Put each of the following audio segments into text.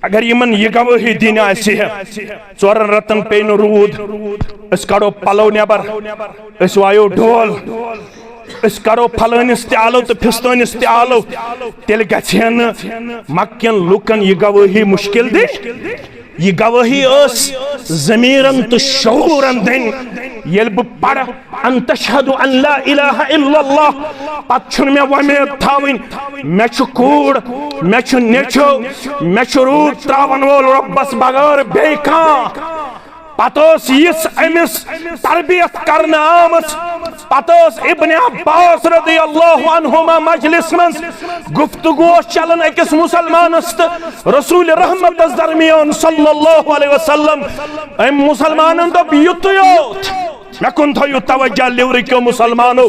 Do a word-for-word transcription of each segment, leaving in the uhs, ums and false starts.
اگر یِمن یہِ گوٲہی دِنۍ آسہِ ہے، ژورن رٮ۪تن پیٚیہِ نہٕ روٗد، أسۍ کڑو پلو نٮ۪بر، أسۍ وایو ڈول، أسۍ کرو فلٲنِس تہِ آلو تہٕ فِستٲنِس تہِ آلو، تیٚلہِ گژھِ ہے نہٕ مکہ کٮ۪ن لوٗکن یہِ گوٲہی مُشکِل دِنۍ۔ یہِ گوٲہی ٲس ضمیٖرن تہٕ شعوٗرن دِنۍ۔ ییٚلہِ بہٕ پرٕ ان تشہد ان لا الہ الا اللہ، پتہٕ چھُنہٕ مےٚ وۄمید تھاوٕنۍ مےٚ چھُ کوٗر، مےٚ چھُ نیٚچو، مےٚ چھُ روٗد تراون وول رۄبس بغٲر بیٚیہِ کانٛہہ۔ پتہٕ ٲس یِژھ أمِس تربیت کرنہٕ آمٕژ۔ پتہٕ ٲس ابن عباس رضی اللہ عنہما مجلس منٛز گفتگو اوس چلان أکِس مسلمانس تہٕ رسول رحمتس درمیان صلی اللہ علیہ وسلم۔ أمۍ مسلمانن دوٚپ، یِتُے یوت، مےٚ کُن تھٲیِو توجہ، لِورٕکیو مسلمانو،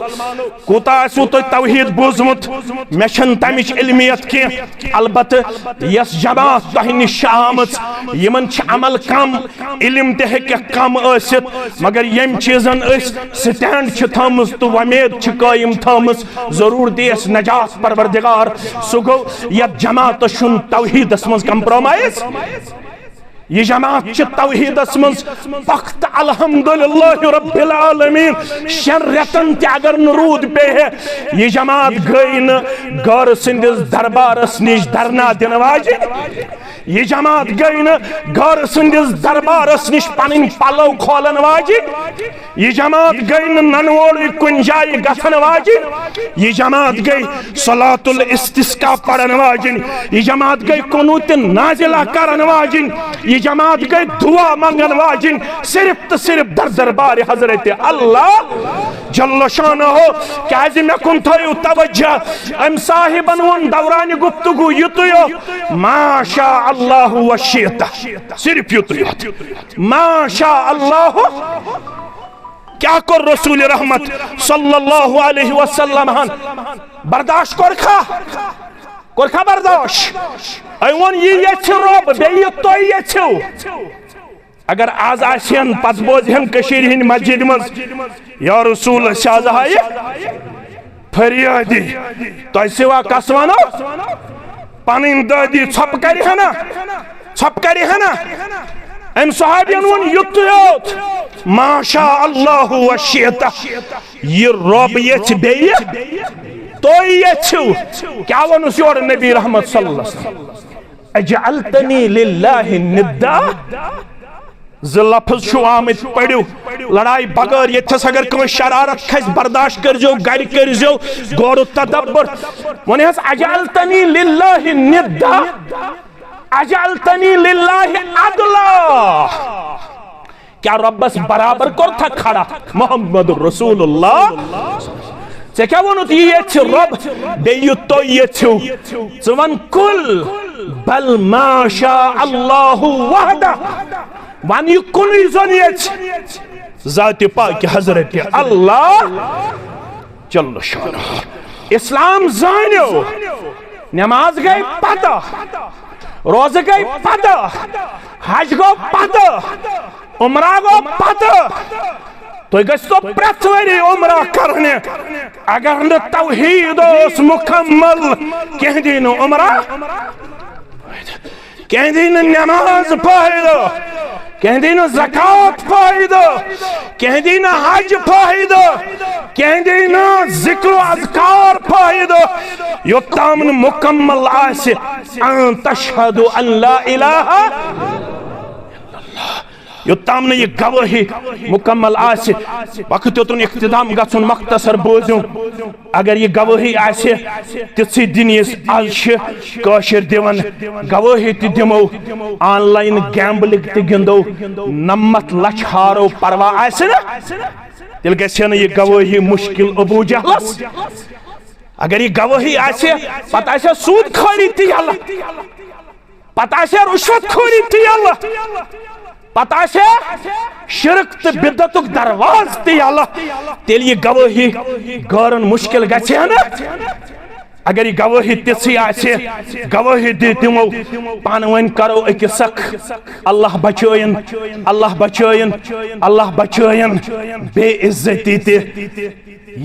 کوٗتاہ آسِوٕ تۄہہِ توحید بوٗزمُت، مےٚ چھَنہٕ تَمِچ علمیت کینٛہہ۔ البتہٕ یۄس جماعت تۄہہِ نِش چھِ آمٕژ، یِمن چھِ عمل کم، علم تہِ ہیٚکہِ کم ٲسِتھ، مگر ییٚمۍ چیٖزن أسۍ سٹینڈ چھِ تھٲومٕژ تہٕ وۄمید چھِ قٲیِم تھٲومٕژ، ضروٗر دِیَس نجات پروردگار۔ سُہ گوٚو، یَتھ جماعتس چھُنہٕ توحیدس منٛز کمپرومائز۔ یہِ جماعت چھِ توحیدس منٛز پختہٕ، الحمدللہ رب العالمین۔ شٮ۪ن رٮ۪تن تہِ اگر نہٕ روٗد پیٚیہِ ہے، یہِ جماعت گٔے نہٕ غٲرٕ سٕنٛدِس دربارس نِش دھرنا دِنہٕ واجِنۍ۔ یہِ جماعت گٔے نہٕ غٲرٕ سٕنٛدِس دربارس نِش پنٕنۍ پلو کھولن واجِنۍ۔ یہِ جماعت گٔے نہٕ ننہٕ وولٕے کُنہِ جایہِ گژھن واجِنۍ۔ یہِ جماعت گٔے صلاۃ الاستسقا پرن واجِنۍ۔ یہِ جماعت گٔے قنوت نازلہ کرن واجِنۍ۔ یہِ جماعت گٔے دعا منگن واجِنۍ۔ صرف تہٕ صرف در دربار حضرت اللہ جل شانہ۔ کیازِ مےٚ کُن تھٲیِو توجہ۔ أمۍ صاحبن ووٚن دورانِ گفتگو یِتُے یوت، ما شاء اللہ و شئت۔ صرف یِتُے یوت۔ ما شاء اللہ۔ کیا کوٚر رسول رحمت صلی اللہ علیہ وسلم ہن؟ برداشت کوٚرکھا؟ کوٚرکھا برداشت؟ أمۍ ووٚن، یہِ یژھِ رۄب، بیٚیہِ یہِ تُہۍ یژھِو۔ اگر آز آسہِ ہن، پتہٕ بوزِ ہن کٔشیٖرِ ہٕنٛدۍ مسجدِ منٛز، یا رسول، أسۍ آز آیہِ فریادی، تۄہہِ سوا کس ونو؟ پنٕنۍ دٲدی ژھۄپہٕ کرِ ہنا، ژھۄپہٕ کرِ ہنا۔ أمۍ صحابین ووٚن یُتُے یوت، ما شاء اللہ و شئت۔ یہِ رۄب یژھِ بیٚیہِ، تُہۍ یژھِو۔ کیٛاہ ووٚنُس یورٕ نبی رحمت صلی اللہ علیہ وسلم؟ اجعلتنی للہ ندا۔ زٕ لفظ چھُو آمٕتۍ، پٔرِو۔ لڑایہِ بغٲر، ییٚتھس اگر کٲنٛسہِ شرارت کھسہِ، برداشت کٔرزیو، گرِ کٔرزیو غور و تدبر۔ وۄنۍ حظ، اجعلتنی للہ ندا، اجعلتنی للہ عدلا۔ کیا رۄبس برابر کوٚرتھا کھڑا؟ محمد رسول اللہ۔ ژےٚ کیٛاہ ووٚنُتھ، یہِ یژھِ رۄب، بیٚیہِ یہِ تُہۍ یژھِو؟ ژٕ وَن، قل بل ما شاء اللہ وحدہ۔ وَن، یہِ کُنُے زوٚن یژھِ، ذاتِ پاکِ حضرت اللہ جل شانہ۔ اسلام زٲنِو، نماز گٔے پتہ، روزٕ گٔے پتہ، حج گوٚو پتہ، عمرہ گوٚو پتہ۔ تُہۍ گٔژھۍتو پرٛٮ۪تھ ؤری عمرہ کرنہِ۔ اگر نہٕ توحید اوس مکمل، کینٛہہ دی نہٕ عمرہ۔ کینٛہہ دی نہٕ نماز فٲیدٕ، کینٛہہ دی نہٕ زکوٰۃ فٲیدٕ، کینٛہہ دی نہٕ حج فٲیدٕ، کینٛہہ دی نہٕ ذکر و اذکار فٲیدٕ، یوٚتام نہٕ مکمل آسہِ ان تشہد ان لا الہ، یوٚتام نہٕ یہِ گوٲہی مکمل آسہِ۔ وقت یوٚتن اختتام گژھُن، مختصر بوزِو۔ اگر یہِ گوٲہی آسہِ، تِژھٕے دِنۍ یِژھ از چھِ کٲشِر دِوان، گوٲہی تہِ دِمو، آن لاین گیمبلنگ تہِ گِنٛدو، نَمَتھ لَچھ ہارو، پرواہ آسہِ نہٕ، تیٚلہِ گژھِ ہے نہٕ یہِ گوٲہی مُشکِل ابو جہلس۔ اگر یہِ گوٲہی آسہِ، پتہٕ آسہِ ہے سود خٲری تہِ یَلہٕ۔ پتہٕ آسہِ ہے رُشوت خوری تہِ یَلہٕ، پتہٕ آسہِ ہے شرک تہٕ بدعتُک دروازٕ تہِ یَلہٕ۔ تیٚلہِ یہِ گوٲہی غٲرن مُشکِل گژھِ ہے نہٕ۔ اگر یہِ گوٲہی تِژھٕے آسہِ، گوٲہی دِ تِمو، پانہٕ ؤنۍ کرو أکِس اکھ، اللہ بچٲیِن، اللہ بچٲیِن، اللہ بچٲیِن۔ بے عزتی تہِ،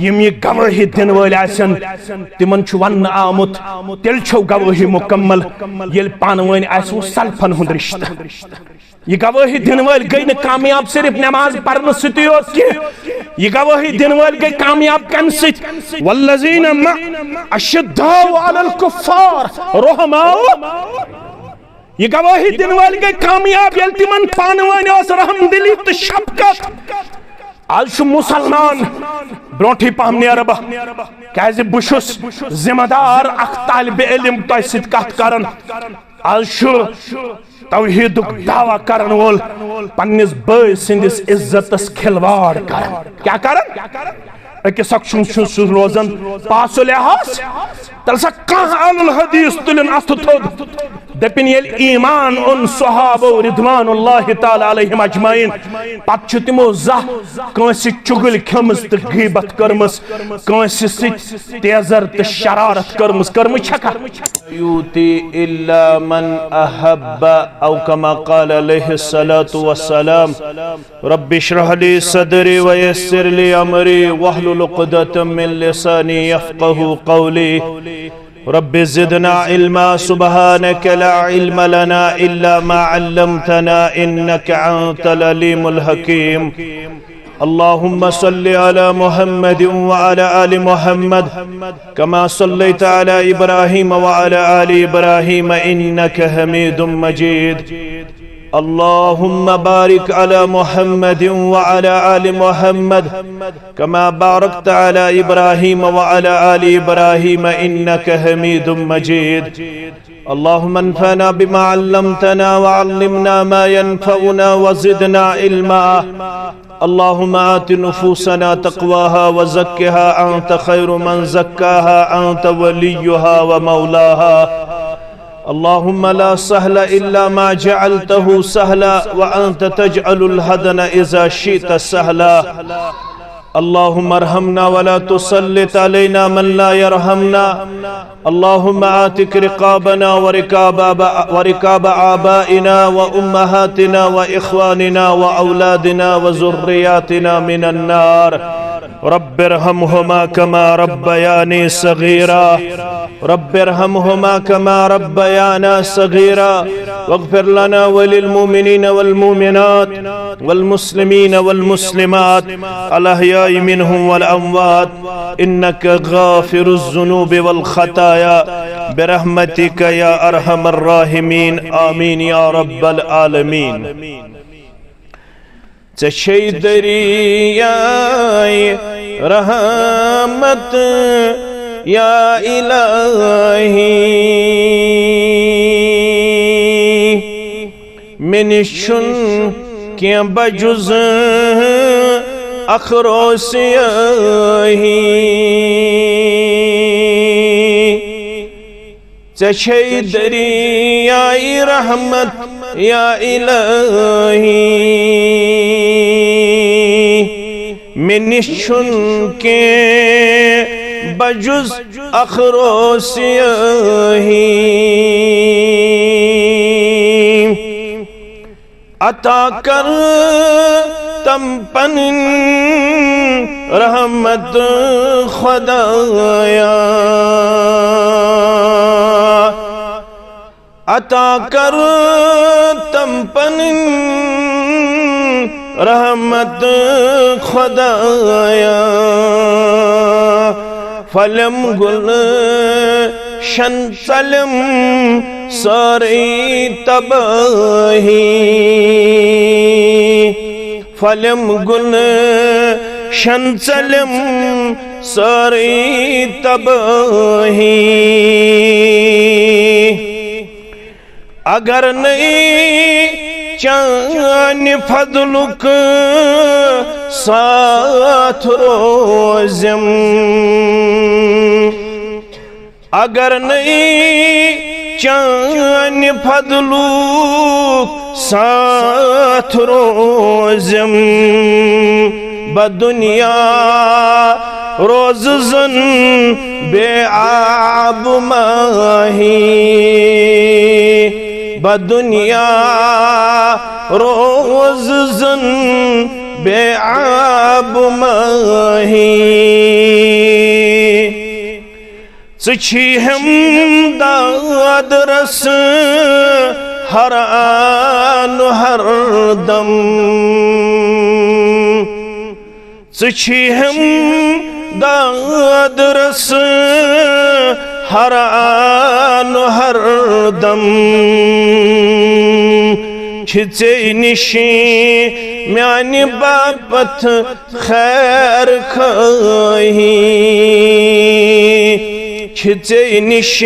یِم یہِ گوٲہی دِنہٕ وٲلۍ آسن، تِمن چھُ وننہٕ آمُت، تیٚلہِ چھو گوٲہی مُکمل، ییٚلہِ پانہٕ ؤنۍ آسِوٕ سلفن ہُنٛد رشتہٕ۔ یہِ گوٲہی دِنہٕ وٲلۍ گٔے نہٕ کامیاب صرف نماز پرنہٕ سۭتی یوت کینٛہہ، یہِ گوٲہی دِنہٕ وٲلۍ گٔے کامیاب کمہِ سۭتۍ؟ والذین مع اشداء علی الکفار رحماء۔ یہِ گوٲہی دِنہٕ وٲلۍ گٔے کامیاب ییٚلہِ تِمن پانہٕ ؤنۍ ٲس رحم دلی تہٕ شفقت۔ از چھُ مسلمان، برونٹھٕے پہم نیرٕ بہٕ، کیازِ بہٕ چھُس ذمہ دار اکھ طالب علم تۄہہِ سۭتۍ کتھ کران۔ از چھُ توحیدُک دعویٰ کرن وول پننِس بٲے سٕنٛدِس عزتس کھلواڑ کران۔ کیٛاہ کران؟ أکِس اکھ چھُنہٕ چھُنہٕ سُہ روزان پاس و لحاظ۔ تیٚلہِ سا کانٛہہ اہل الحدیث تُلِن اَتھٕ تھوٚد، دٔپِن ییٚلہِ ایمان اوٚن صحابو رضوان اللہ تعالیٰ علیہم اجمعین، پتہٕ چھِ تِمو زانٛہہ کٲنٛسہِ چُغلۍ کھیٚمٕژ تہٕ غیبت کٔرمٕژ، کٲنٛسہِ سۭتۍ تیزر تہٕ شرارت کٔرمٕژ، کٔرمٕژ چھکھا؟ يؤتي إلا من أحب، أو كما قال عليه الصلاة والسلام. رب اشرح لي صدري ويسر لي أمري واحلل عقدة من لساني يفقهوا قولي. رب زدنا علما، سبحانك لا علم لنا إلا ما علمتنا إنك أنت العليم الحكيم. اللهم صل على محمد وعلى آل محمد كما صليت على إبراهيم وعلى آل إبراهيم إنك حميد مجيد. اللهم بارك على محمد وعلى آل محمد كما باركت على إبراهيم وعلى آل إبراهيم إنك حميد مجيد. اللهم انفعنا بما علمتنا وعلمنا ما ينفعنا وزدنا علما. اللهم آت نفوسنا تقواها وزكها أنت خير من زكاها أنت وليها ومولاها. اللهم لا سهل إلا ما جعلته سهلا وأنت تجعل الحزن إذا شئت سهلا. اللهم ارحمنا ولا تسلط علينا من لا يرحمنا. اللهم اعتق رقابنا ورقاب آبا-، ورقاب آبائنا وأمهاتنا وإخواننا وأولادنا وذرياتنا من النار. رب ارحمهما كما ربياني صغيرا. رب ارحمهما كما ربيانا صغيرا. واغفر لنا وللمؤمنين والمؤمنات والمسلمين والمسلمات الأحياء منهم والأموات إنك غافر الذنوب والخطايا برحمتك يا أرحم الراحمين. آمين يا رب العالمين. ژےٚ چھے دریاے رحمت یا الہی، مےٚ نِش چھُنہٕ کینٛہہ بجُز اخروسیٲہی۔ ژےٚ چھے دریاے رحمت یا الہی، مےٚ نِش چھُنہٕ کینٛہہ بجُز اخروسیٲہی۔ عطا کر تم پنٕنۍ رحمت خدایا، عطا کر تم پنٕنۍ رحمت خدایا۔ پھلٮ۪م گُلشن ژلٮ۪م سٲرٕے تبٲہی۔ پھلٮ۪م گُلشن ژلٮ۪م سٲرٕے تبٲہی۔ اگر نہٕ چانہِ فضلُک ساتھ روزٮ۪م، اگر نہٕ چانہِ فضلُک ساتھ روزم بہ دنیا، روز زن بے آب ماہی۔ بہ دنیا، روز زن بے آب ماہی۔ ژٕ چھی ہمداد رس ہر آن ہر دم۔ ژٕ چھی ہمداد رس ہر آن ہر دم۔ چھ ژے نش میانہ باپتھ خیر خواہی۔ چھ ژے نش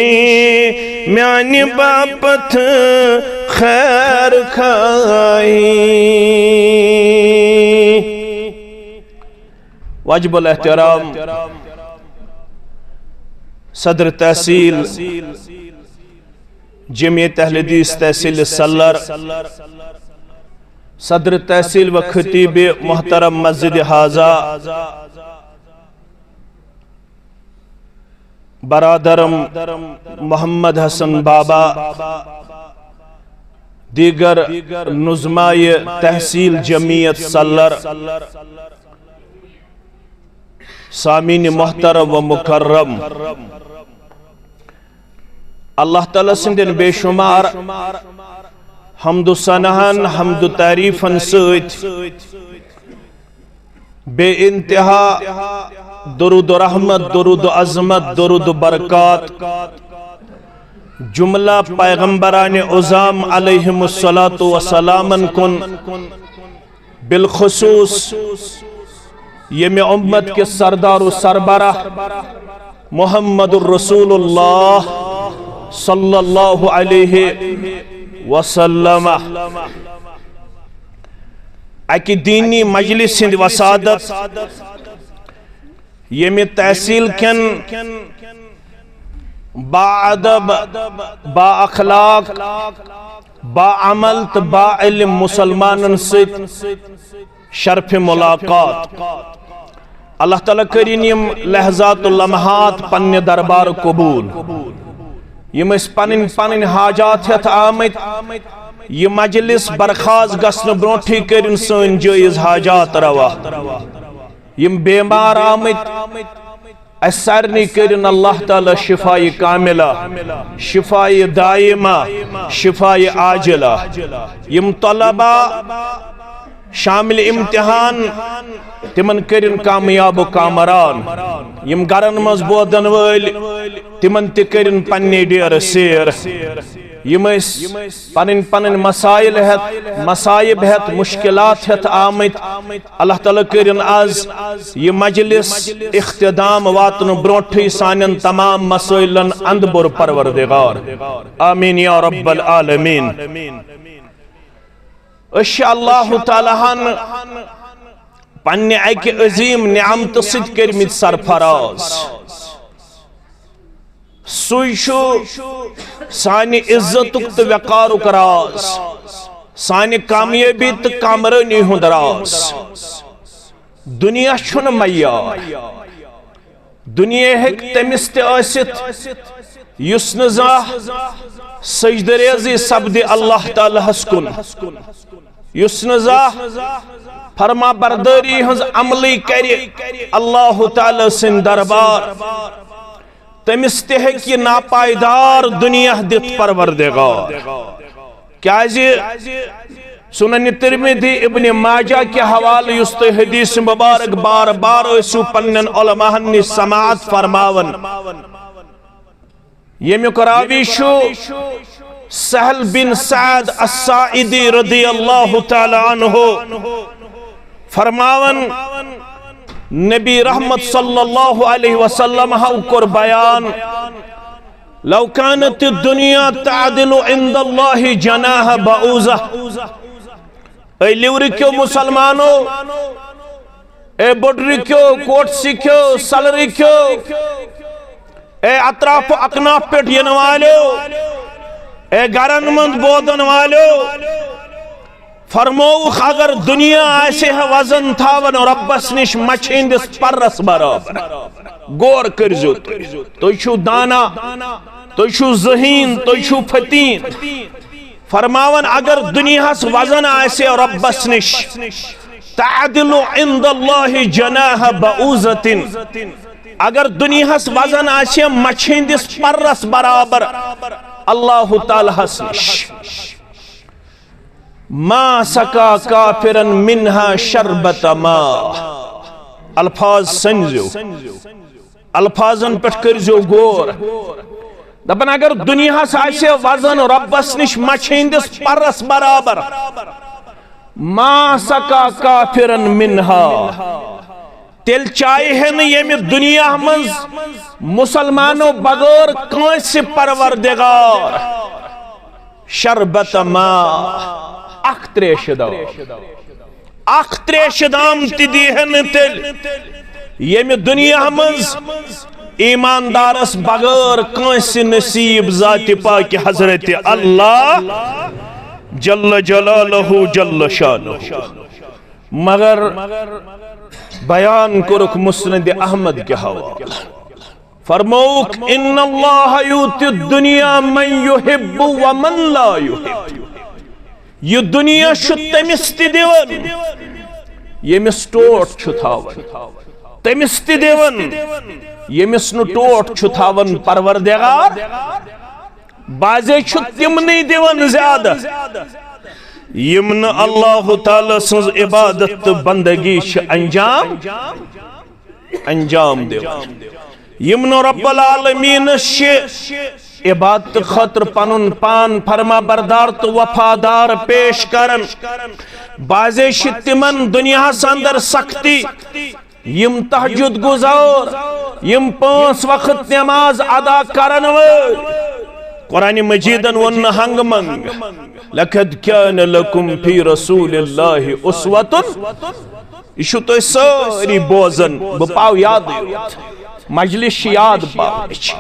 میانہ باپتھ خیر خواہی۔ واجب الاحترام صدر تحصیل، جمعیت اہل حدیث تحصیل سلر، صدر تحصیل و خطیب محترم مسجد حاضہ، برادرم محمد حسن بابا، دیگر نظمائے تحصیل جمعیت سلر، سامعین محترم و مکرم، اللہ تعالیٰ سٕنٛدٮ۪ن بے شمار حمد و ثناہن، حمد و تعریفن سۭتۍ بے انتہا درود و رحمت، درود و عظمت، درود و برکات جملہ پیغمبران عظام علیہم الصلاۃ والسلامن کن، بالخصوص ییٚمہِ امت کِس سردار و سربراہ محمد رسول اللہ صلی اللہ علیہ وسلم اکہِ دینی مجلس ہٕنٛدِ وسادت ییٚمہِ تحصیل کٮ۪ن با ادب، با اخلاق، با عمل تہٕ با علم مسلمانن سۭتۍ شرف ملاقات۔ اللہ تعالیٰ کٔرِن یِم لحظات و لمحات پننہِ دربار قبول۔ یِم أسۍ پنٕنۍ پنٕنۍ حاجات ہٮ۪تھ آمٕتۍ، یہِ مجلس برخاست گژھنہٕ برونٹھٕے کٔرِن سٲنۍ جٲیز حاجات روا۔ یِم بیمار آمٕتۍ، اسہِ سارنٕے کٔرِن اللہ تعالیٰ شفایہِ کاملہ، شفایہِ دائمہ، شفایہِ عاجلہ۔ یِم طلبہ شامل امتحان، تِمن کٔرِن کامیاب و کامران۔ یِم گرن منٛز بوزن وٲلۍ، تِمن تہِ کٔرِن پننہِ ڈیرٕ سیر۔ یِم أسۍ پنٕنۍ پنٕنۍ مسائل ہٮ۪تھ، مصائب ہٮ۪تھ، مشکلات ہٮ۪تھ آمٕتۍ، اللہ تعالیٰ کٔرِن از یہِ مجلس اختتام واتنہٕ برونٹھٕے سانٮ۪ن تمام مسائلن اندٕ بوٚر پروردگار۔ آمین یا رب العالمین۔ أسۍ چھِ اللہ تعالیٰ ہن پننہِ اکہِ عظیم نعمتہٕ سۭتۍ کٔرمٕتۍ سرفراز۔ سُے چھُ سانہِ عزتُک تہٕ وقارُک راز، سانہِ کامیٲبی تہٕ کامرٲنی ہُنٛد راز۔ دُنیا چھُنہٕ معیار۔ دُنیا ہیٚکہِ تٔمِس تہِ ٲسِتھ، یُس نہٕ زانٛہہ سجدٕ ریزٕے سپدِ اللہ تعالیٰ ہس کُن، یُس نہٕ زانٛہہ فرما بردٲری ہٕنٛز عملٕے کرِ اللہ تعالیٰ سٕنٛدِ دربار۔ تٔمِس تہِ ہیٚکہِ یہِ ناپائیدار دُنیا دِتھ پروردگار۔ کیازِ سنن ترمذی، ابن ماجہ کہِ حوالہٕ یُس تۄہہِ حدیث مبارک بار بار ٲسِو پننٮ۪ن علماءن نِش سماعت فرماوان، ییٚمیُک راوی چھُ سہل بن سعد الساعدی رضی اللہ تعالیٰ عنہ، فرماوان، نبی رحمت صلی اللہ علیہ وسلم ہو کوٚر بیان، لو كانت الدنيا تعدل عند الله جناح بعوضة۔ اے لیورکیو مسلمانو، اے بڈرکیو، کوٹسکیو، سلرکیو، اے اطراف و اکناف پٮ۪ٹھ یِنہٕ والیو، اے گرن منٛز بوزن والیو، فرمووُکھ، اگر دنیا آسہِ ہے وزن تھاوان رۄبس نِش مچھِ ہٕنٛدِس پرس برابر۔ غور کٔرزیو تُہۍ۔ تُہۍ چھِو دانا، تُہۍ چھِو ذہین، تُہۍ چھِو فتین۔ فرماوان، اگر دنیاہس وزن آسہِ ہے رۄبس نِش، تعدل عند اللہ جناح بعوضة۔ اگر دنیاہس وزن آسہِ ہے مچھِ ہٕنٛدِس پرس برابر اللہ تعالیٰ ہس نِش، ما سقا کافرا منها شربة ماء۔ الفاظ سنزیو، الفاظن پٮ۪ٹھ کٔرزیو غور۔ دپان، اگر دنیاہس آسہِ وزن رۄبس نِش مچھِ ہٕنٛدِس پرس برابر، ما سقا کافرا منها، تیٚلہِ چایہِ ہے نہٕ ییٚمہِ دُنیا منٛز مُسلمانو بغٲر کٲنٛسہِ پروردگار شربت ماء، اکھ تریشہِ دام، اکھ تریشہِ دام تہِ دی ہے نہٕ تیٚلہِ ییٚمہِ دُنیا منٛز ایماندارس بغٲر کٲنٛسہِ نصیب ذاتِ پاکہِ حضرت اللہ جل جلالہ جل شانہ۔ مگر بیان کوٚرُکھ مسند احمد کہِ حوالہٕ۔ فرمووُکھ، ان اللہ یؤتی الدنیا من یحب و من لا یحب۔ یہِ دُنیا چھُ تٔمِس تہِ دِوان ییٚمِس ٹوٹھ چھُ تھاوان، تٔمِس تہِ دِوان ییٚمِس نہٕ ٹوٹھ چھُ تھاوان پروردگار۔ بعضے چھُ تِمنٕے دِوان زیادٕ یِم نہٕ اللہ تعالیٰ سٕنٛز عبادت تہٕ بندگی چھِ انجام، انجام دِوان، یِم نہٕ رب العالمینس چھِ عبادت خٲطرٕ پنُن پان فرما بردار تہٕ وفادار پیش کران۔ بعضے چھِ تِمن دنیاہس اندر سختی، یِم تہجد گزار، یِم پانٛژھ وقت نماز ادا کرن وٲلۍ۔ قرآن مجیدن ووٚن نہٕ ہنگہٕ منگہٕ، لقد کان لکم فی رسول اللہ اسوۃ۔ یہِ چھُو تُہۍ سٲری بوزان، بہٕ پاو یادٕے یوت۔ مجلس چھِ یاد پاونٕچ۔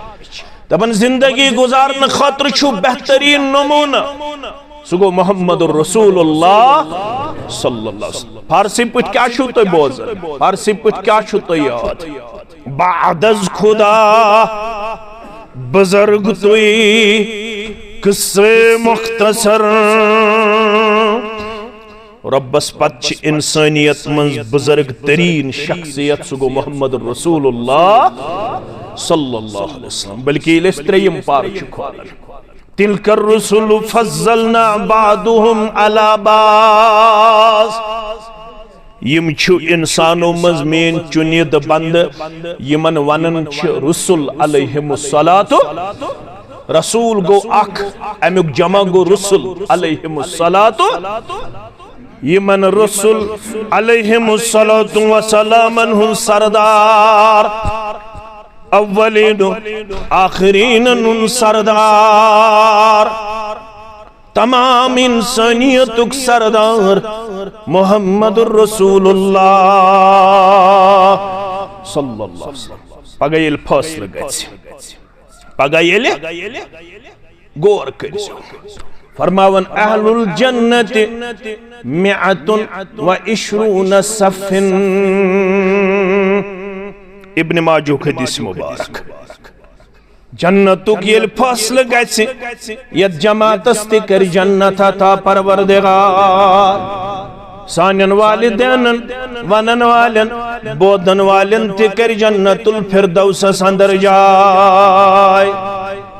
دپان، زندگی گزارنہٕ خٲطرٕ چھُو بہترین نمونہٕ، سُہ گوٚو محمد رسول اللہ صلی اللہ علیہ وسلم۔ فارسی پٲٹھۍ کیٛاہ چھُو تُہۍ بوزان؟ فارسی پٲٹھۍ کیٛاہ چھُو تۄہہِ یاد؟ بعد از خدا بزرگ تُہۍ قصے مختصر۔ رۄبس پتہٕ چھِ انسٲنیت منٛز بزرگ تریٖن شخصیت، سُہ گوٚو محمد رسول اللہ صلی اللہ علیہ وسلم۔ بلکہ ییٚلہِ أسۍ ترٛیٚیِم پارٕ چھِ کھولان، تلک الرسل فضلنا بعضهم علی بعض۔ یِم چھِ انسانو منٛز میٲنۍ چُنِد بندٕ، یِمن ونان چھِ رسل علیہم الصلوۃ۔ رسول گوٚو اکھ، امیُک جمع گوٚو رسل علیہم الصلوۃ۔ یِمن رسل علیہم الصلوۃ والسلامن ہُنٛد سردار، اولین آخرینن ہُنٛد سردار، تمام انسانیتُک سردار محمد رسول اللہ صلی اللہ علیہ وسلم۔ پگاہ ییٚلہِ فٲصلہٕ گژھِ، پگاہ ییٚلہِ، غور کٔرِو۔ فرماوان، اہل الجنت مئۃ و عشرون صفن۔ ابن ماجہ حدیث مبارک۔ جنتُک ییٚلہِ فٲصلہٕ گژھِ، یتھ جماعتس تہِ کرِ جنت عطا پروردگار۔ سانٮ۪ن والدینن، ونن والٮ۪ن، بوزن والٮ۪ن تہِ کرِ جنت الفردوسس اندر جاے۔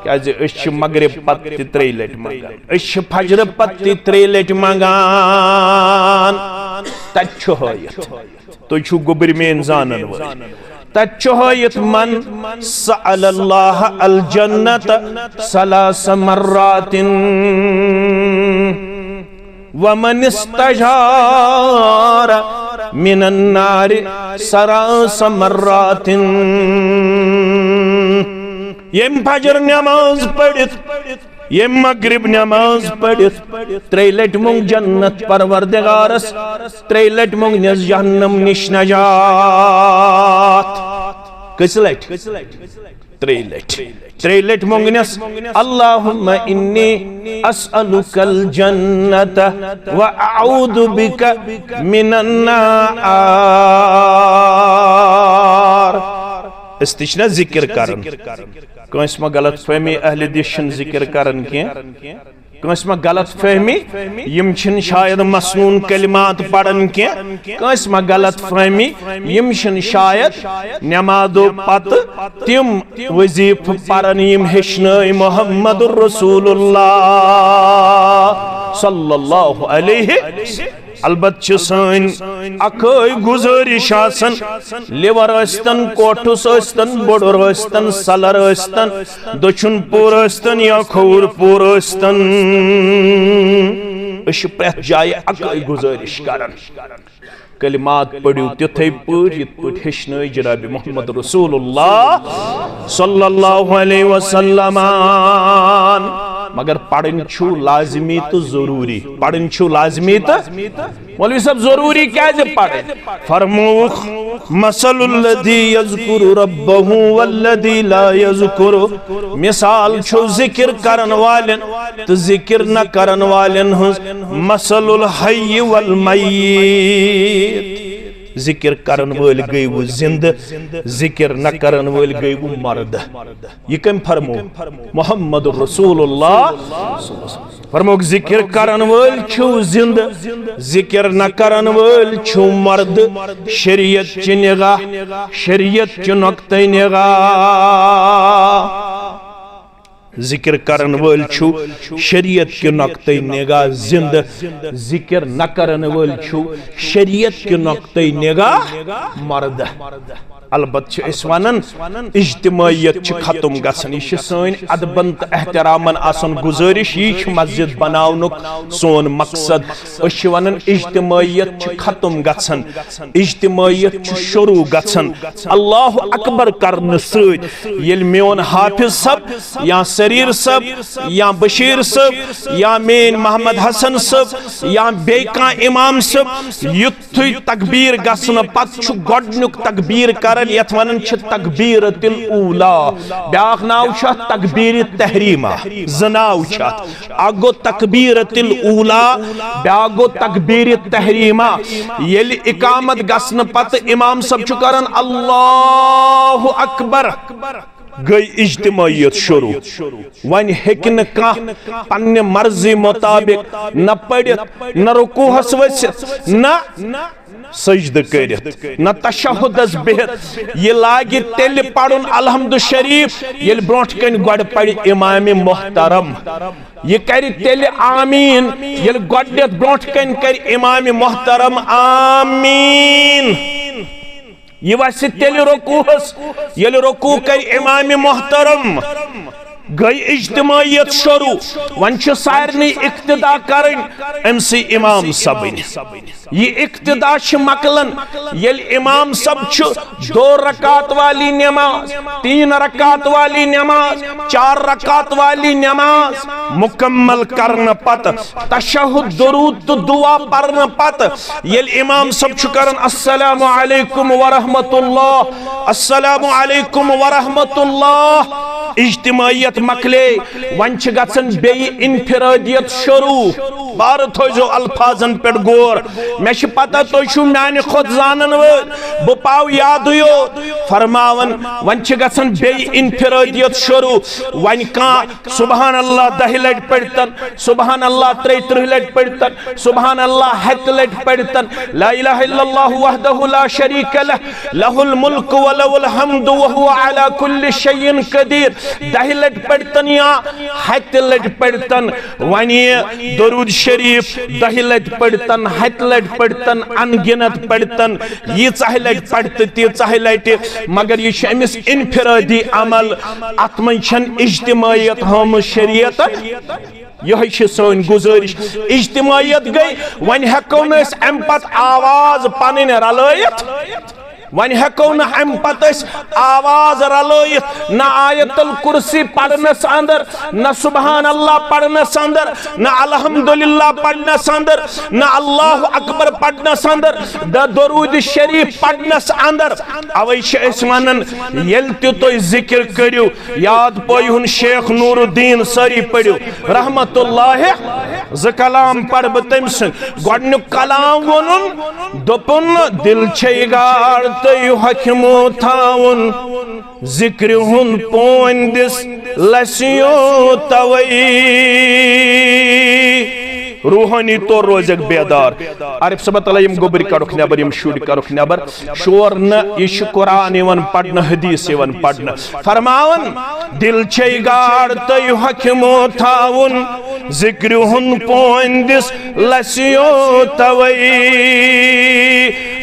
کیازِ أسۍ چھِ مغرب پتہٕ تہِ ترٛیٚیہِ لٹہِ منگان، أسۍ چھِ فجرٕ پتہٕ تہِ ترٛیٚیہِ لٹہِ منگان۔ تتہِ چھُ ہٲیِتھ۔ تُہۍ چھِو گوٚبرۍ میٲنۍ زانن وٲلۍ۔ تتہِ چھُ ہٲیِتھ، من سأل اللہ الجنت ثلاث مرات ومن استجار من النار ثلاث مرات۔ ییٚمۍ فجر نماز پٔرِتھ، ییٚمۍ مغرب نماز پٔرِتھ ترٛیٚیہِ لٹہِ مۄنگ جنت پروردگارس، ترٛیٚیہِ لٹہِ مۄنگنس جہنم نِش نجات۔ کٔژِ لٹہِ؟ ترٛیٚیہِ لٹہِ، ترٛیٚیہِ لٹہِ مۄنگنس، اللہم انی اسألک الجنت و اعوذ بک من النار۔ أسۍ تہِ چھِنہ ذکر کران۔ کٲنٛسہِ ما غلط فہمی، اہل حدیث چھِنہٕ ذکر کران کینٛہہ۔ کٲنٛسہِ ما غلط فہمی، یِم چھِنہٕ شاید مسنون کلمات پران کینٛہہ۔ کٲنٛسہِ ما غلط فہمی، یِم چھِنہٕ شاید نمازو پتہٕ تِم وظیفہٕ پران یِم ہیٚچھنٲے محمد رسول اللہ صلی اللہ علیہ۔ البتہٕ چھِ سٲنۍ اکٲے گُزٲرِش آسان، لِور ٲسۍتن، کوٹھُس ٲسۍتن، بۄڈُر ٲسۍتن، سلر ٲسۍتن، دٔچھُن پوٗر ٲسۍتن یا کھووُر پوٗر ٲسۍتن، أسۍ چھِ پرٛٮ۪تھ جایہِ اکٲے گُزٲرِش کران، کلمات پٔرِو تِتھے پٲٹھۍ یِتھ پٲٹھۍ ہیٚچھنٲے جناب محمد رسول اللہ صلی اللہ علیہ وسلم۔ مگر پرٕنۍ چھُو لازمی تہٕ ضروٗری، پرٕنۍ چھُو لازمی تہٕ مولوی صٲب، ضروٗری کیٛازِ پرٕنۍ؟ فرمووُکھ، مثل الذی یذکر ربہ والذی لا یذکر۔ مثال چھُ ذکر کرن والٮ۪ن تہٕ ذکر نہ کرن والٮ۪ن ہٕنٛز، مثل الحی والمیت۔ ذکر کرن وٲلۍ گٔیوٕ زندٕ، ذکر نہ کرن وٲلۍ گٔیوٕ مردٕ۔ یہِ کٔمۍ فرمو؟ محمد رسول اللہ۔ فرمووُکھ، ذکر کرن وٲلۍ چھِو زندٕ، ذکر نہ کرن وٲلۍ چھِو مردٕ۔ شریعت چہِ نگاہ، شریعت چہِ نقطہ نگاہ۔ ذکر کرن وٲلۍ چھِو شریعت کہِ نقطہ نگاہ زندٕ، ذکر نہ کرن وٲلۍ چھِو شریعت کہِ نقطہ نگاہ مردٕ۔ البتہٕ چھِ أسۍ ونان، اجتماعیت چھِ ختم گژھان۔ یہِ چھِ سٲنۍ ادبن تہٕ احترامن آسان گُزٲرِش، یی چھُ مسجد بناونُک سون مقصد۔ أسۍ چھِ ونان، اجتماعیت چھِ ختم گژھان، اجتماعیت چھُ شروع گژھان۔ اللہ اکبر کرنہٕ سۭتۍ ییٚلہِ میون حافظ صٲب یا سریر صٲب یا بشیر صٲب یا میٲنۍ محمد حسن صٲب یا بیٚیہِ کانٛہہ امام صٲب، یُتھ یُتھُے تکبیر گژھنہٕ پتہٕ چھُ گۄڈٕنیُک تکبیر کران، یتھ ونان چھِ تکبیرۃ الاولیٰ۔ بیاکھ ناو چھُ اتھ تکبیر تحریمہ، زٕ ناو چھِ اتھ۔ اکھ گوٚو تکبیرۃ الاولیٰ، بیاکھ گوٚو تکبیر تحریمہ۔ ییٚلہِ اقامت گژھنہٕ پتہٕ امام صٲب چھُ کران اللہ اکبر، گٔے اجتماعیت شروع۔ وۄنۍ ہیٚکہِ نہٕ کانٛہہ پننہِ مرضی مطابق نہ پٔرِتھ، نہ رکوعس ؤسِتھ، نہ سجدٕ کٔرِتھ، نہ تشہدس بِہِتھ۔ یہِ لاگہِ تیٚلہِ پرُن الحمد شریف، ییٚلہِ برونٛٹھ کنہِ گۄڈٕ پرِ امام محترم۔ یہِ کرِ تیٚلہِ آمین، ییٚلہِ گۄڈٕنیتھ برونٛٹھ کنہِ کرِ امام محترم آمین۔ یہِ وسہِ تیٚلہِ رکوعس، ییٚلہِ رکوع کرِ امام محترم۔ گٔے اجتماعیت شروع۔ وۄنۍ چھُ سارنٕے اقتدا کرٕنۍ أمسٕے امام صٲبٕنۍ۔ یہِ اقتدا چھِ مۄکلان، ییٚلہِ امام صٲب چھُ دو رکعت والی نماز، تین رکعت والی نماز، چار رکعت والی نماز مکمل کرنہٕ پتہٕ، تشہد، درود تہٕ دعا پرنہٕ پتہٕ، ییٚلہِ امام صٲب چھُ کران السلام علیکم ورحمۃ اللہ، السلام علیکم ورحمۃ اللہ، اجتماعیت مۄکلے، وۄنۍ چھِ گژھان بیٚیہِ انفرادیت شروع۔ بار تھٲیزیو الفاظن پٮ۪ٹھ غور۔ مےٚ چھِ پتہ تُہۍ چھِو میانہِ کھۄتہٕ زانن وٲلۍ، بہٕ پاو یادٕے یوت۔ فرماوان، وۄنۍ چھِ گژھان بیٚیہِ انفرادیت شروع۔ وۄنۍ کانٛہہ سبحان اللہ دَہہِ لٹہِ پٔرۍتن، سبحان اللہ ترٛیہِ ترٕٛہ لٹہِ پٔرۍتن، سبحان اللہ ہتہِ لٹہِ پٔرۍتن، لا الہ الا اللہ وحدہ لا شریک لہ، لہ الملک و لہ الحمد و هو علی کل شیء قدیر، دَہہِ لٹہِ پٔرۍتن یا ہتہِ لٹہِ پٔرۍتن۔ وۄنۍ یہِ درود شریف دَہہِ لٹہِ پٔرۍتن، ہتہِ لٹہِ پٔرۍتن، ان گنت پٔرۍتن، ییٖژاہ لٹہِ پرِ تہٕ تیٖژاہ لٹہِ، مگر یہِ چھُ أمِس انفرادی عمل، اتھ منٛز چھنہٕ اجتماعیت ہٲومٕژ شریعتن۔ یِہوٚے چھِ سٲنۍ گُزٲرِش۔ اجتماعیت گٔے، وۄنۍ ہٮ۪کو نہٕ أسۍ امہِ پتہٕ آواز پنٕنۍ رلٲیِتھ۔ وۄنۍ ہیٚکو نہٕ اَمہِ پتہٕ أسۍ آواز رلٲیِتھ، نہ آیت الکرسی پرنس اندر، نہ سبحان اللہ پرنس اندر، نہ الحمدللہ پرنس اندر، نہ اللہ اکبر پرنس اندر، نہ درود شریف پرنس اندر۔ اوے چھِ أسۍ ونان، ییٚلہِ تہِ تُہۍ ذکر کٔرِو، یاد پٲیہِ ہُن شیخ نور الدین سٲری پٔرِو رحمت اللہ۔ زٕ کلام پرٕ بہٕ تٔمۍ سٕنٛدۍ۔ گۄڈٕنیُک کلام ووٚنُن، دوٚپُن، دِل چھے گاڑ تہٕ ہۄکھِ مو تھاوُن، ذِکرِ ہُنٛد پونۍ دِس لَسیو توَے۔ روحٲنی طور روزٮ۪کھ بیدار۔ عارف صٲبہ، تَلہ یِم گوٚبٕرۍ کَڑُکھ نٮ۪بر، یِم شُرۍ کَڑُکھ نٮ۪بر۔ شور نہٕ، یہِ چھُ قرآن یِوان پَرنہٕ، حدیث یِوان پَرنہٕ۔ فرماوان، دِل چھے گاڑ تہٕ ہۄکھِ مو تھاوُن، ذِکرِ ہُنٛد پونۍ دِس لَسیو توَے۔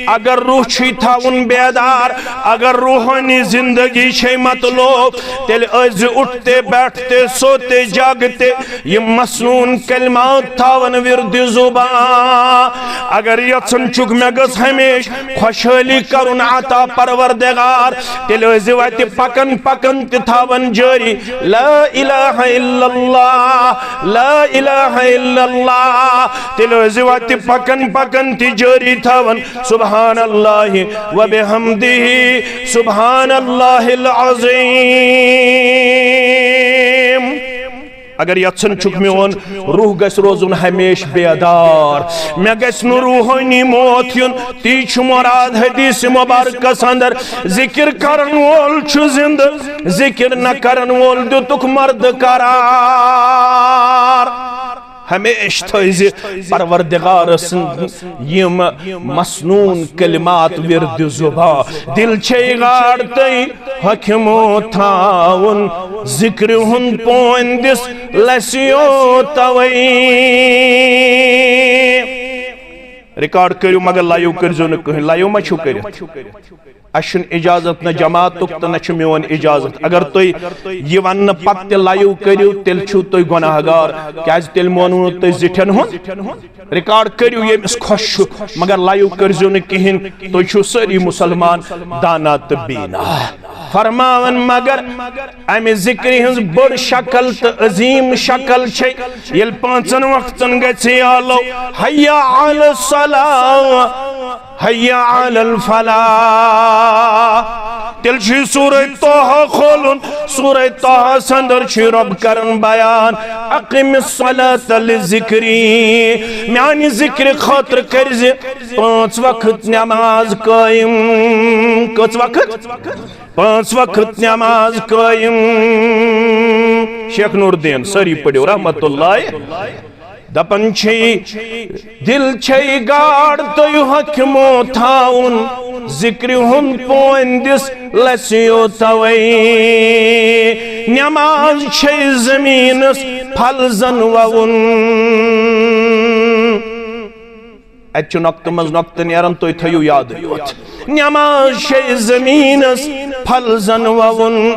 اگر روح چھُے تھاوُن بیدار، اگر روحٲنی زندگی چھے مطلوب، تیٚلہِ ٲسۍ زِ اُٹھتے بیٹھتے سوتے جاگتے یِم مسنون کلمات تھاوَن وِردِ زُبان۔ اگر یژھان چھُکھ مےٚ گٔژھ ہمیشہِ خۄشحٲلی کرُن عطا پروردگار، تیٚلہِ ٲسۍ زِ وَتہِ پکان پکان تہِ تھاوان جٲری لا الہ الا اللہ، لا الہ الا اللہ۔ تیٚلہِ ٲسۍ زِ وَتہِ پکان پکان تہِ جٲری تھاوان سبحان اللہ و بحمدہ، سبحان اللہ العظیم۔ اگر یژھان چھُکھ میون روح گژھِ روزُن ہمیشہِ بیدار، مےٚ گژھِ نہٕ روحٲنی موت یُن، تی چھُ مراد حدیث مبارکس اندر۔ ذکر کرن وول چھُ زندٕ، ذکر نہ کرن وول دیُتُکھ مردٕ قرار۔ ہمیشہِ تھٲیزِ پروردگار سٕنٛدۍ یِم مسنون کلمات وِردِ زُبان۔ دِل چھے گاڑ تہٕ ہۄکھِ مو تھاوُن، ذِکرِ ہُنٛد پونۍ دِس لَسیو توَے۔ ریکارڈ کٔرِو، مگر لایِو کٔرۍزیو نہٕ کٕہٕنۍ۔ لایِو ما چھُو کٔرِتھ؟ اَسہِ چھُنہٕ اجازت نہ جماعتُک تہٕ نہ چھُ میون اجازت۔ اگر تُہۍ یہِ وننہٕ پتہٕ تہِ لایِو کٔرِو، تیٚلہِ چھِو تُہۍ گۄناہ گار، کیازِ تیٚلہِ مونوٕ نہٕ تُہۍ زِٹھٮ۪ن ہُنٛد۔ ریکارڈ کٔرِو ییٚمِس خۄش چھُ، مگر لایِو کٔرۍزیو نہٕ کِہیٖنۍ۔ تُہۍ چھِو سٲری مُسلمان، دانا تہٕ بینا۔ فرماوان، مگر امہِ ذِکرِ ہٕنٛز بٔڑ شکل تہٕ عظیٖم شکل چھے، ییٚلہِ پانٛژن وقتن گژھِ یالو، حی علی الصلاۃ، حی علی الفلاح۔ تیٚلہِ چھُ یہِ سورہ طٰہٰ کھولُن، سورہ طٰہٰہس اندر چھُ رۄب کران بیان، اقم الصلاۃ لذکری، میانہِ ذِکرِ خٲطرٕ کٔرزِ پانٛژھ وقت نماز قٲیِم۔ کٔژ وقت؟ پانٛژھ وقت نماز قٲیِم۔ شیخ نور الدین سٲری پٔرِو رحمت اللہ۔ دپان چھے، دِل چھے گاڑ تہٕ ہۄکھِ مو تھاوُن، ذِکرِ ہُنٛد پونۍ دِس لَسیو توَے۔ نماز چھے زمینس پھل زن ووُن۔ اتہِ چھُ نۄقطہٕ منٛز نۄقطہٕ نیران، تُہۍ تھٲیِو یادٕے یوت۔ نماز چھے زمینس پھل زن ووُن،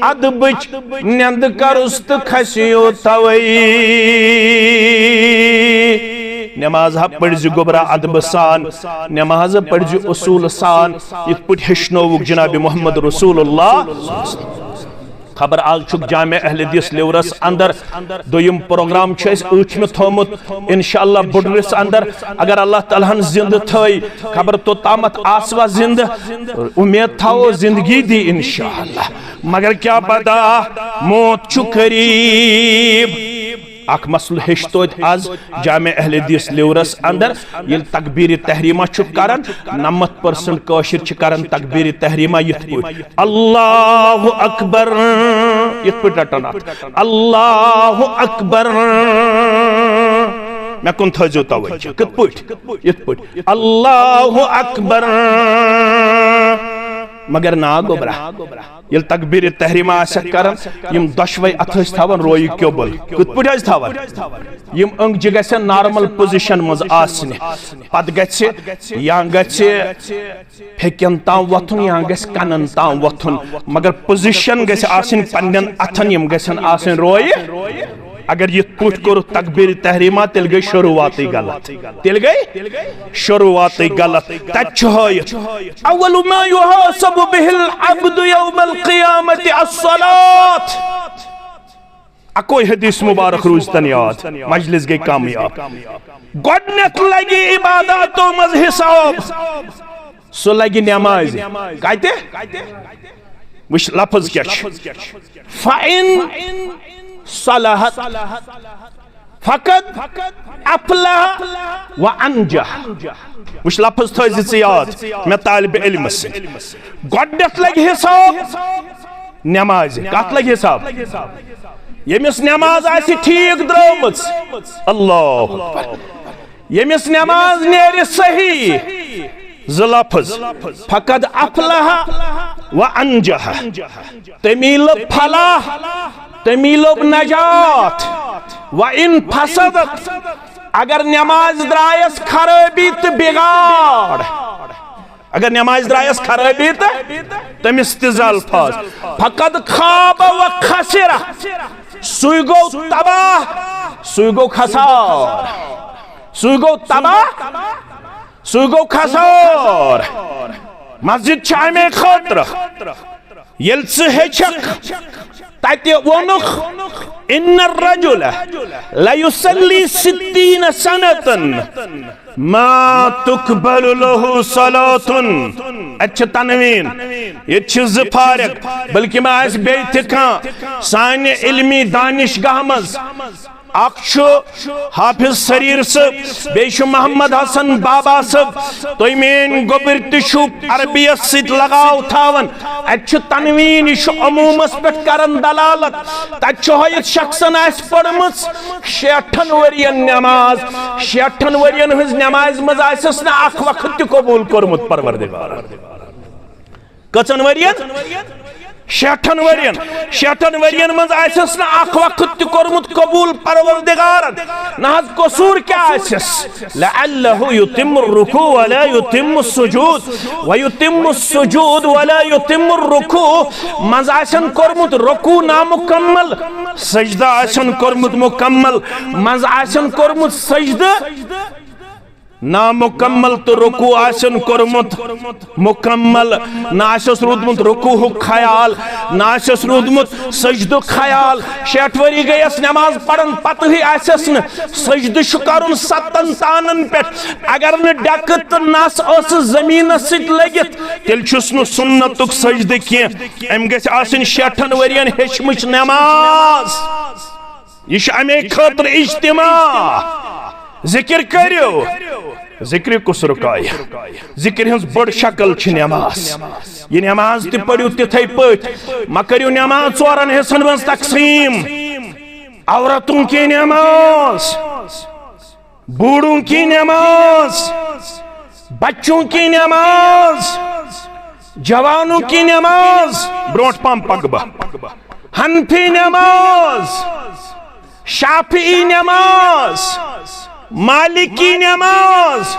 ادبٕچ نٮ۪نٛدٕ کرُس تہٕ کھسیو توَے۔ نماز ہا پٔرزِ گوٚبرا ادبہٕ سان، نماز پٔرزِ اصوٗل سان، یِتھ پٲٹھۍ ہیٚچھنووُکھ جناب محمد رسول اللہ۔ خبر آز چھُکھ جامع اہل حدیث لیورس اندر دوٚیِم پروگرام چھُ اَسہِ ٲٹھمہِ تھوٚومُت۔ انشاءاللہ بُڈرِس اندر اگر اللہ تعالیٰ ہن زندٕ تھٲے، خبر توٚتامتھ آسوا زندٕ، اُمید تھاوو زندگی دی انشاءاللہ، مگر کیا پتہ، موت چھُ قریب۔ اکھ مسلہٕ ہیٚچھ توتہِ آز جامع اہل حدیث لیورس اندر، ییٚلہِ تکبیر تحریمہ چھُ کران، نمتھ پرسنٹ کٲشِر چھِ کران تکبیر تحریمہ یِتھ پٲٹھۍ، اللہ اکبر، یِتھ پٲٹھۍ رٹان اتھ، اللہ اکبر۔ مےٚ کُن تھٲیزیو توجہ، کِتھ پٲٹھۍ؟ یِتھ پٲٹھۍ، اللہ اکبر۔ مگر نا گوٚبرا، ییٚلہِ تکبیر تحریمہ آسٮ۪کھ کران، یِم دۄشوے اتھٕ ٲسۍ تھاوان رویہِ قبل۔ کِتھ پٲٹھۍ ٲسۍ تھاوان؟ یِم أنٛگجہِ گژھن نارمل پوزیشن منٛز آسنہِ، پتہٕ گژھِ یا گژھِ پھیٚکٮ۪ن تام وۄتھُن یا گژھِ کنن تام وۄتھُن، مگر پوزیشن گژھِ آسٕنۍ پننٮ۪ن اتھن، یِم گژھن آسٕنۍ رویہِ۔ اگر یِتھ پٲٹھۍ کوٚرُکھ تکبیر تحریمہ، تیٚلہِ گٔے شروعاتٕے غلط۔ تیٚلہِ گٔے شروعاتٕے غلط۔ تَتہِ چھُ ہٲیِتھ، "اول ما یحاسب به العبد یوم القیامة الصلاة۔" اکوے حدیث مبارک روٗزتن یاد، مجلس گٔے کامیاب۔ گۄڈٕنیتھ لگہِ عباداتو منٛز حساب، سُہ لگہِ نمازِ۔ کتہِ؟ وٕچھ لفظ کیٛاہ چھُ۔ فَإِن صَلَحَتْ فَقَدْ أَفْلَحَ وَأَنْجَحَ۔ وٕچھ لفظ تھٲیزِ ژٕ یاد، مےٚ طالب علمس سۭتۍ۔ گۄڈٕنیتھ لگہِ حساب نمازِ۔ کتھ لگہِ حساب؟ ییٚمِس نماز آسہِ ٹھیٖک درٲمٕژ، اللہ اکبر۔ ییٚمِس نماز نیرِ صحیح، زٕ لفظ، فقد افلح و انجح، تٔمی لوٚب فلاح، تٔمی لوٚب نجات۔ و ان فسدت، اگر نماز درایس خرٲبی تہٕ بگاڑ، اگر نماز درایس خرٲبی تہٕ تٔمِس تہِ زٕ الفاظ، فقد خاب و خسر، سُے گوٚو تباہ، سُے گوٚو خسار، سُے گوٚو تباہ، سُے گوٚو خسار۔ مسجد چھِ اَمے خٲطرٕ، ییٚلہِ ژٕ ہیٚچھکھ، تَتہِ ووٚنُکھ، ان الرجل لیصلی ستین سنة ما تقبل له صلاة۔ اَتہِ چھِ تنوین، ییٚتہِ چھِ زٕ فارق، بلکہِ ما آسہِ بیٚیہِ تہِ کانٛہہ سانہِ علمی دانشگاہ منٛز۔ اکھ چھُ حافظ سریر صٲب، بیٚیہِ چھُ محمد حسن بابا صٲب۔ تُہۍ میٲنۍ گوٚبٕرۍ تہِ چھِو عربیت سۭتۍ لگاو تھاوان۔ اَتہِ چھُ تنوین، یہِ چھُ عمومس پٮ۪ٹھ کران دلالت۔ تَتہِ چھُ ہٲیِتھ شخصن آسہِ پٔرمٕژ شیٹھن ؤرین نماز، شیٹھن ؤرین ہٕنٛز نمازِ منٛز آسٮ۪س نہٕ اکھ وقت تہِ قبول کوٚرمُت پروردگارن۔ کٔژن ؤرین؟ شیٹھن ؤرین۔ شیٹھن ؤرین منٛز آسٮ۪س نہٕ اکھ وقت تہِ کوٚرمُت قبول پروردگارن۔ نہ حظ، قصوٗر کیٛاہ آسٮ۪س؟ لعلہ یتم الرکوع ولا یتم السجود، و یتم السجود ولا یتم الرکوع۔ منٛز آسن کوٚرمُت رکوع نامکمل، سجدہ آسن کوٚرمُت مکمل، منٛز آسن کوٚرمُت سجدہ نامکمل تہٕ رکوع آسن کوٚرمُت مکمل، نہ آسٮ۪س روٗدمُت رکوعُک خیال، نہ آسٮ۪س روٗدمُت سجدُک خیال۔ شیٹھ ؤری گٔیَس نماز پران، پتہٕے آسٮ۪س نہٕ سجدٕ چھُ کرُن ستن تانن پٮ۪ٹھ۔ اگر نہٕ ڈٮ۪کہٕ تہٕ نس ٲسٕس زٔمیٖنس سۭتۍ لٔگِتھ، تیٚلہِ چھُس نہٕ سُنتُک سجدٕ کینٛہہ۔ أمۍ گژھِ آسٕنۍ شیٹھن ؤرین ہیٚچھمٕژ نماز۔ یہِ چھُ اَمے خٲطرٕ اجتماع۔ ذکر کٔرِو۔ ذکر کُس رُکایہِ؟ ذکر ہٕنٛز بٔڑ شکل چھِ نماز۔ یہِ نماز تہِ پٔرِو تِتھے پٲٹھۍ۔ مہ کٔرِو نماز ژورن حصن منٛز تقسیٖم۔ عورتوں کی نماز، بوڑھوں کی نماز، بچوں کی نماز، جوانوں کی نماز، برونٹھ پام پکہٕ بہٕ۔ حنفی نماز، شافعی نماز، مالکی نماز،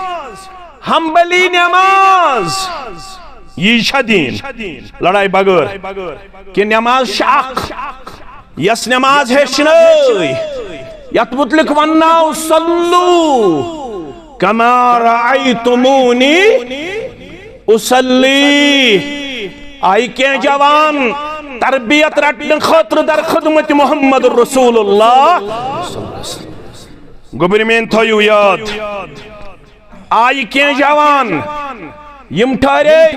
حنبلی نماز۔ یہِ چھا دین؟ لڑاے بغٲر۔ کہ نماز چھِ اکھ، یس نماز ہیٚچھنٲے، یتھ متعلق ونناو، صلو کما رأیتمونی اصلی۔ آیہِ کینٛہہ جوان تربیت رٹنہٕ خٲطرٕ در خدمت محمد رسول اللہ۔ گوٚبرۍ میٲنۍ تھٲیِو یاد، آیہِ کینٛہہ جوان، یِم ٹھہرے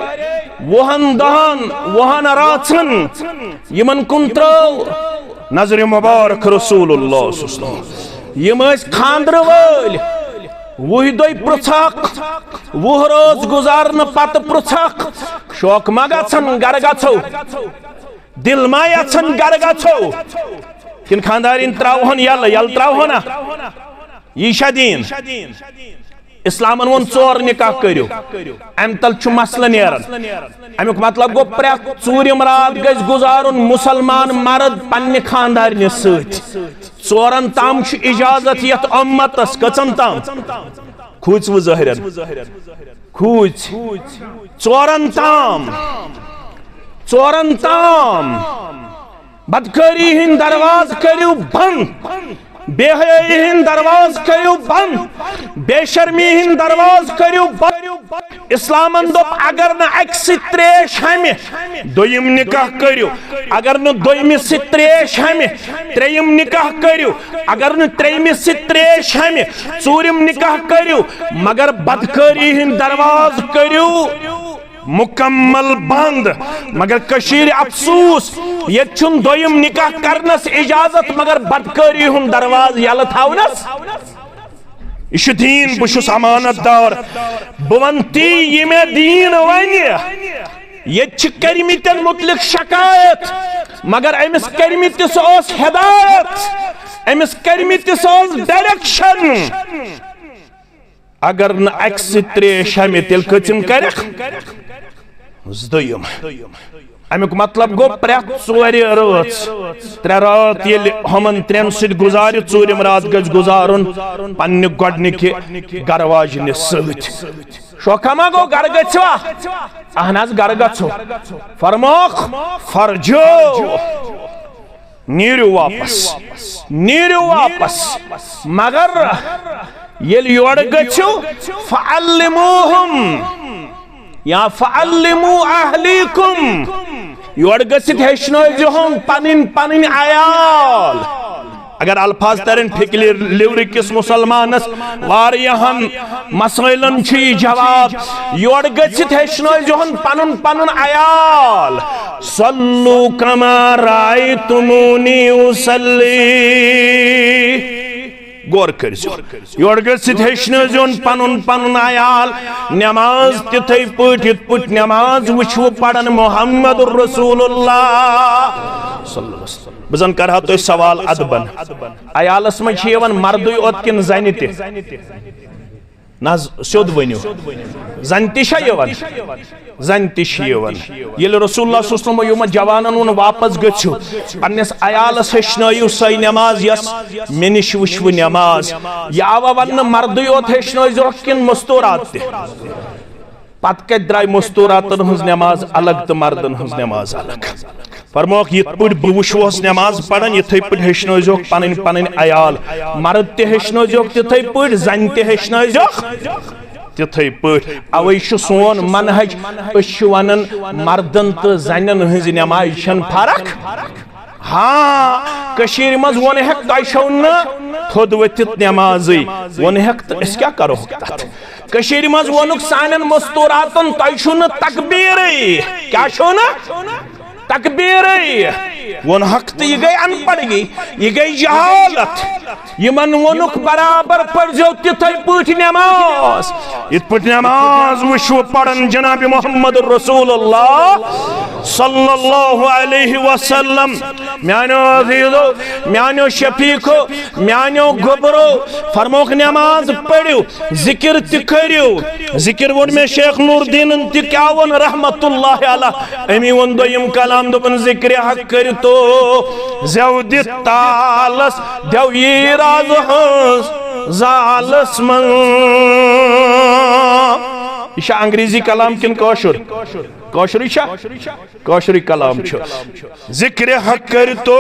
وُہن دۄہن، وُہن رٲژن، یِمن کُن ترٲو نظرِ مبارک رسول اللہ صلی اللہ علیہ وسلم۔ یِم ٲسۍ خانٛدرٕ وٲلۍ، وُہہِ دۄہہِ پرٛژھکھ، وُہ رٲژ گُزارنہٕ پتہٕ پرٛژھکھ، شوق ما گژھن گرٕ گژھو؟ دِل ما یژھن گرٕ گژھو؟ کِنہٕ خانٛدارِنۍ ترٛاوہون یلہٕ، یلہٕ ترٛاوہون نا؟ یہِ چھا دیٖن؟ اسلامن ووٚن ژور نکاح کٔرِو، امہِ تل چھُ مسلہٕ نیران۔ امیُک مطلب گوٚو پرٛٮ۪تھ ژوٗرِم راتھ گژھِ گُزارُن مُسلمان مرد پننہِ خانٛدارنہِ سۭتۍ۔ ژورن تام چھُ اجازت یتھ اُمتس۔ کٔژن تام؟ کھوٗژوٕ ظٲہرن؟ کھوٗژ۔ ژورن تام۔ ژورن تام۔ بدکٲری ہٕنٛدۍ دروازٕ کٔرِو بنٛد، بے حیٲیی ہٕنٛدۍ دروازٕ کٔرِو بنٛد، بے شرمی ہٕنٛدۍ دروازٕ کٔرِو بنٛد۔ اسلامن دوٚپ، اگر نہٕ اکہِ سۭتۍ تریش ہمہِ، دوٚیِم نکاح کٔرِو۔ اگر نہٕ دوٚیمِس سۭتۍ تریش ہمہِ، ترٛیٚیِم نکاح کٔرِو۔ اگر نہٕ ترٛیٚیمِس سۭتۍ تریش ہمہِ، ژوٗرِم نکاح کٔرِو، مگر بدکٲری ہٕنٛدۍ دروازٕ کٔرِو مکمل بند۔ مگر کٔشیٖرِ افسوس، ییٚتہِ چھُنہٕ دوٚیِم نکاح کرنس اجازت، مگر بدکٲری ہُنٛد دروازٕ یلہٕ تھاونس۔ یہِ چھُ دیٖن، بہٕ چھُس امانت دار۔ بہٕ ونہٕ تی، یہِ مےٚ دیٖن ونہِ۔ ییٚتہِ چھِ کٔرمٕتٮ۪ن مُتعلق شکایت، مگر أمِس کٔرمٕتِس اوس ہدایت، أمِس کٔرمٕتِس اوس ڈائریکشن۔ اگر نہٕ اکہِ سۭتۍ تریش ہمہِ، تیٚلہِ کٔژِم کرکھ؟ زٕ دوٚیِم۔ امیُک مطلب گوٚو، پرٛٮ۪تھ ژورِ رٲژ، ترٛےٚ راتھ ییٚلہِ ہُمن ترٛٮ۪ن سۭتۍ گُزارِ، ژوٗرِم راتھ گژھِ گُزارُن پننہِ گۄڈنِکہِ گرٕ واجنہِ سۭتۍ۔ شوکھا ما گوٚو، گرٕ گٔژھوا؟ اہن حظ، گرٕ گژھو۔ فرموکھ، فرجو۔ نیٖرِو واپس، نیٖرِو واپس۔ مگر ییٚلہِ یورٕ گٔژھِو، فعلموہم یا فعلمو اہلیکم، یورٕ گٔژھِتھ ہیٚچھنٲوزِہون پنٕنۍ پنٕنۍ عیال۔ اگر الفاظ ترن فکرِ، لِورِ کِس مسلمانس واریاہن مسائلن چھُ یہِ جواب۔ یورٕ گٔژھِتھ ہیٚچھنٲوزِہون پنُن پنُن عیال۔ صلو کما رأیتمونی اصلی۔ غور کٔرزیو۔ یورٕ گٔژھِتھ ہیٚچھنٲوزیون پنُن پنُن عیال نماز تِتھے پٲٹھۍ، یِتھ پٲٹھۍ نماز وٕچھوٕ پران محمد رسول اللہ صلی اللہ علیہ وسلم۔ بہٕ زن کرٕ ہا تۄہہِ سوال ادبن، عیالس منٛز چھِ یِوان مردُے اوت کِنہٕ زنہِ تہِ؟ نہ حظ، سیوٚد ؤنِو۔ زنہِ تہِ چھا یِوان؟ زنہِ تہِ چھِ یِوان۔ ییٚلہِ رسول اللہ صلی اللہ علیہ وسلم یِمن جوانن ووٚن، واپس گٔژھِو، پننِس عیالس ہیٚچھنٲیِو سۄے نماز، یۄس مےٚ نِش وٕچھوٕ نماز۔ یہِ آوا وننہٕ، مردٕے یوت ہیٚچھنٲیزیوکھ کِنہٕ مستوٗرات تہِ؟ پتہٕ کتہِ درٛاے مستوٗراتن ہٕنٛز نماز الگ تہٕ مردن ہٕنٛز نماز الگ؟ فرموکھ، یِتھ پٲٹھۍ بہٕ وٕچھوس نماز پران، یِتھے پٲٹھۍ ہیٚچھنٲوزیوکھ پنٕنۍ پنٕنۍ عیال۔ مرد تہِ ہیٚچھنٲوزیوکھ تِتھے پٲٹھۍ، زنہِ تہِ ہیٚچھنٲوزیوکھ تِتھے پٲٹھۍ۔ اوے چھُ سون منہج، أسۍ چھِ ونان، مردن تہٕ زنٮ۪ن ہٕنٛزِ نمازِ چھنہٕ فرق۔ ہاں، کٔشیٖرِ منٛز ووٚن ہیٚکھ، تۄہہِ چھو نہٕ تھوٚد ؤتھِتھ نمازٕے۔ ووٚن ہیٚکھ، تہٕ أسۍ کیٛاہ کرو تتھ؟ کٔشیٖرِ منٛز ووٚنُکھ سانٮ۪ن مستوٗراتن، تۄہہِ چھُو نہٕ تکبیٖرٕے۔ کیٛاہ چھُو نہٕ؟ تکبیٖرٕے۔ ووٚن ہیٚکھ، تہٕ یہِ گٔے ان پڑھگی، یہِ گٔے جہالت۔ یِمن ووٚنُکھ، برابر پٔرزیو تِتھے پٲٹھۍ نماز، یِتھ پٲٹھۍ نماز وٕچھوٕ پران جناب محمد رسول اللہ صلی اللہ علیہ وسلم۔ میانیو عزیزو، میانیو شفیقو، میانیو گوبرو، فرموکھ، نماز پٔرِو، ذکر تہِ کٔرِو۔ ذکر ووٚن مےٚ شیخ نور دیٖنن تہِ، کیٛاہ ووٚن رحمت اللہ علیہ؟ أمی ووٚن دوٚیِم کلام، دوٚپُن، ذکرِ حق کٔرِو تو زیو دِتھ تالس، دیو یی راز ہٕنٛز زالس منٛز۔ یہِ چھا انگریزی کلام کِنہٕ کٲشُر؟ کٲشرُے چھا؟ کٲشرُے کلام چھُ۔ ذکرِ حق کٔرۍ تو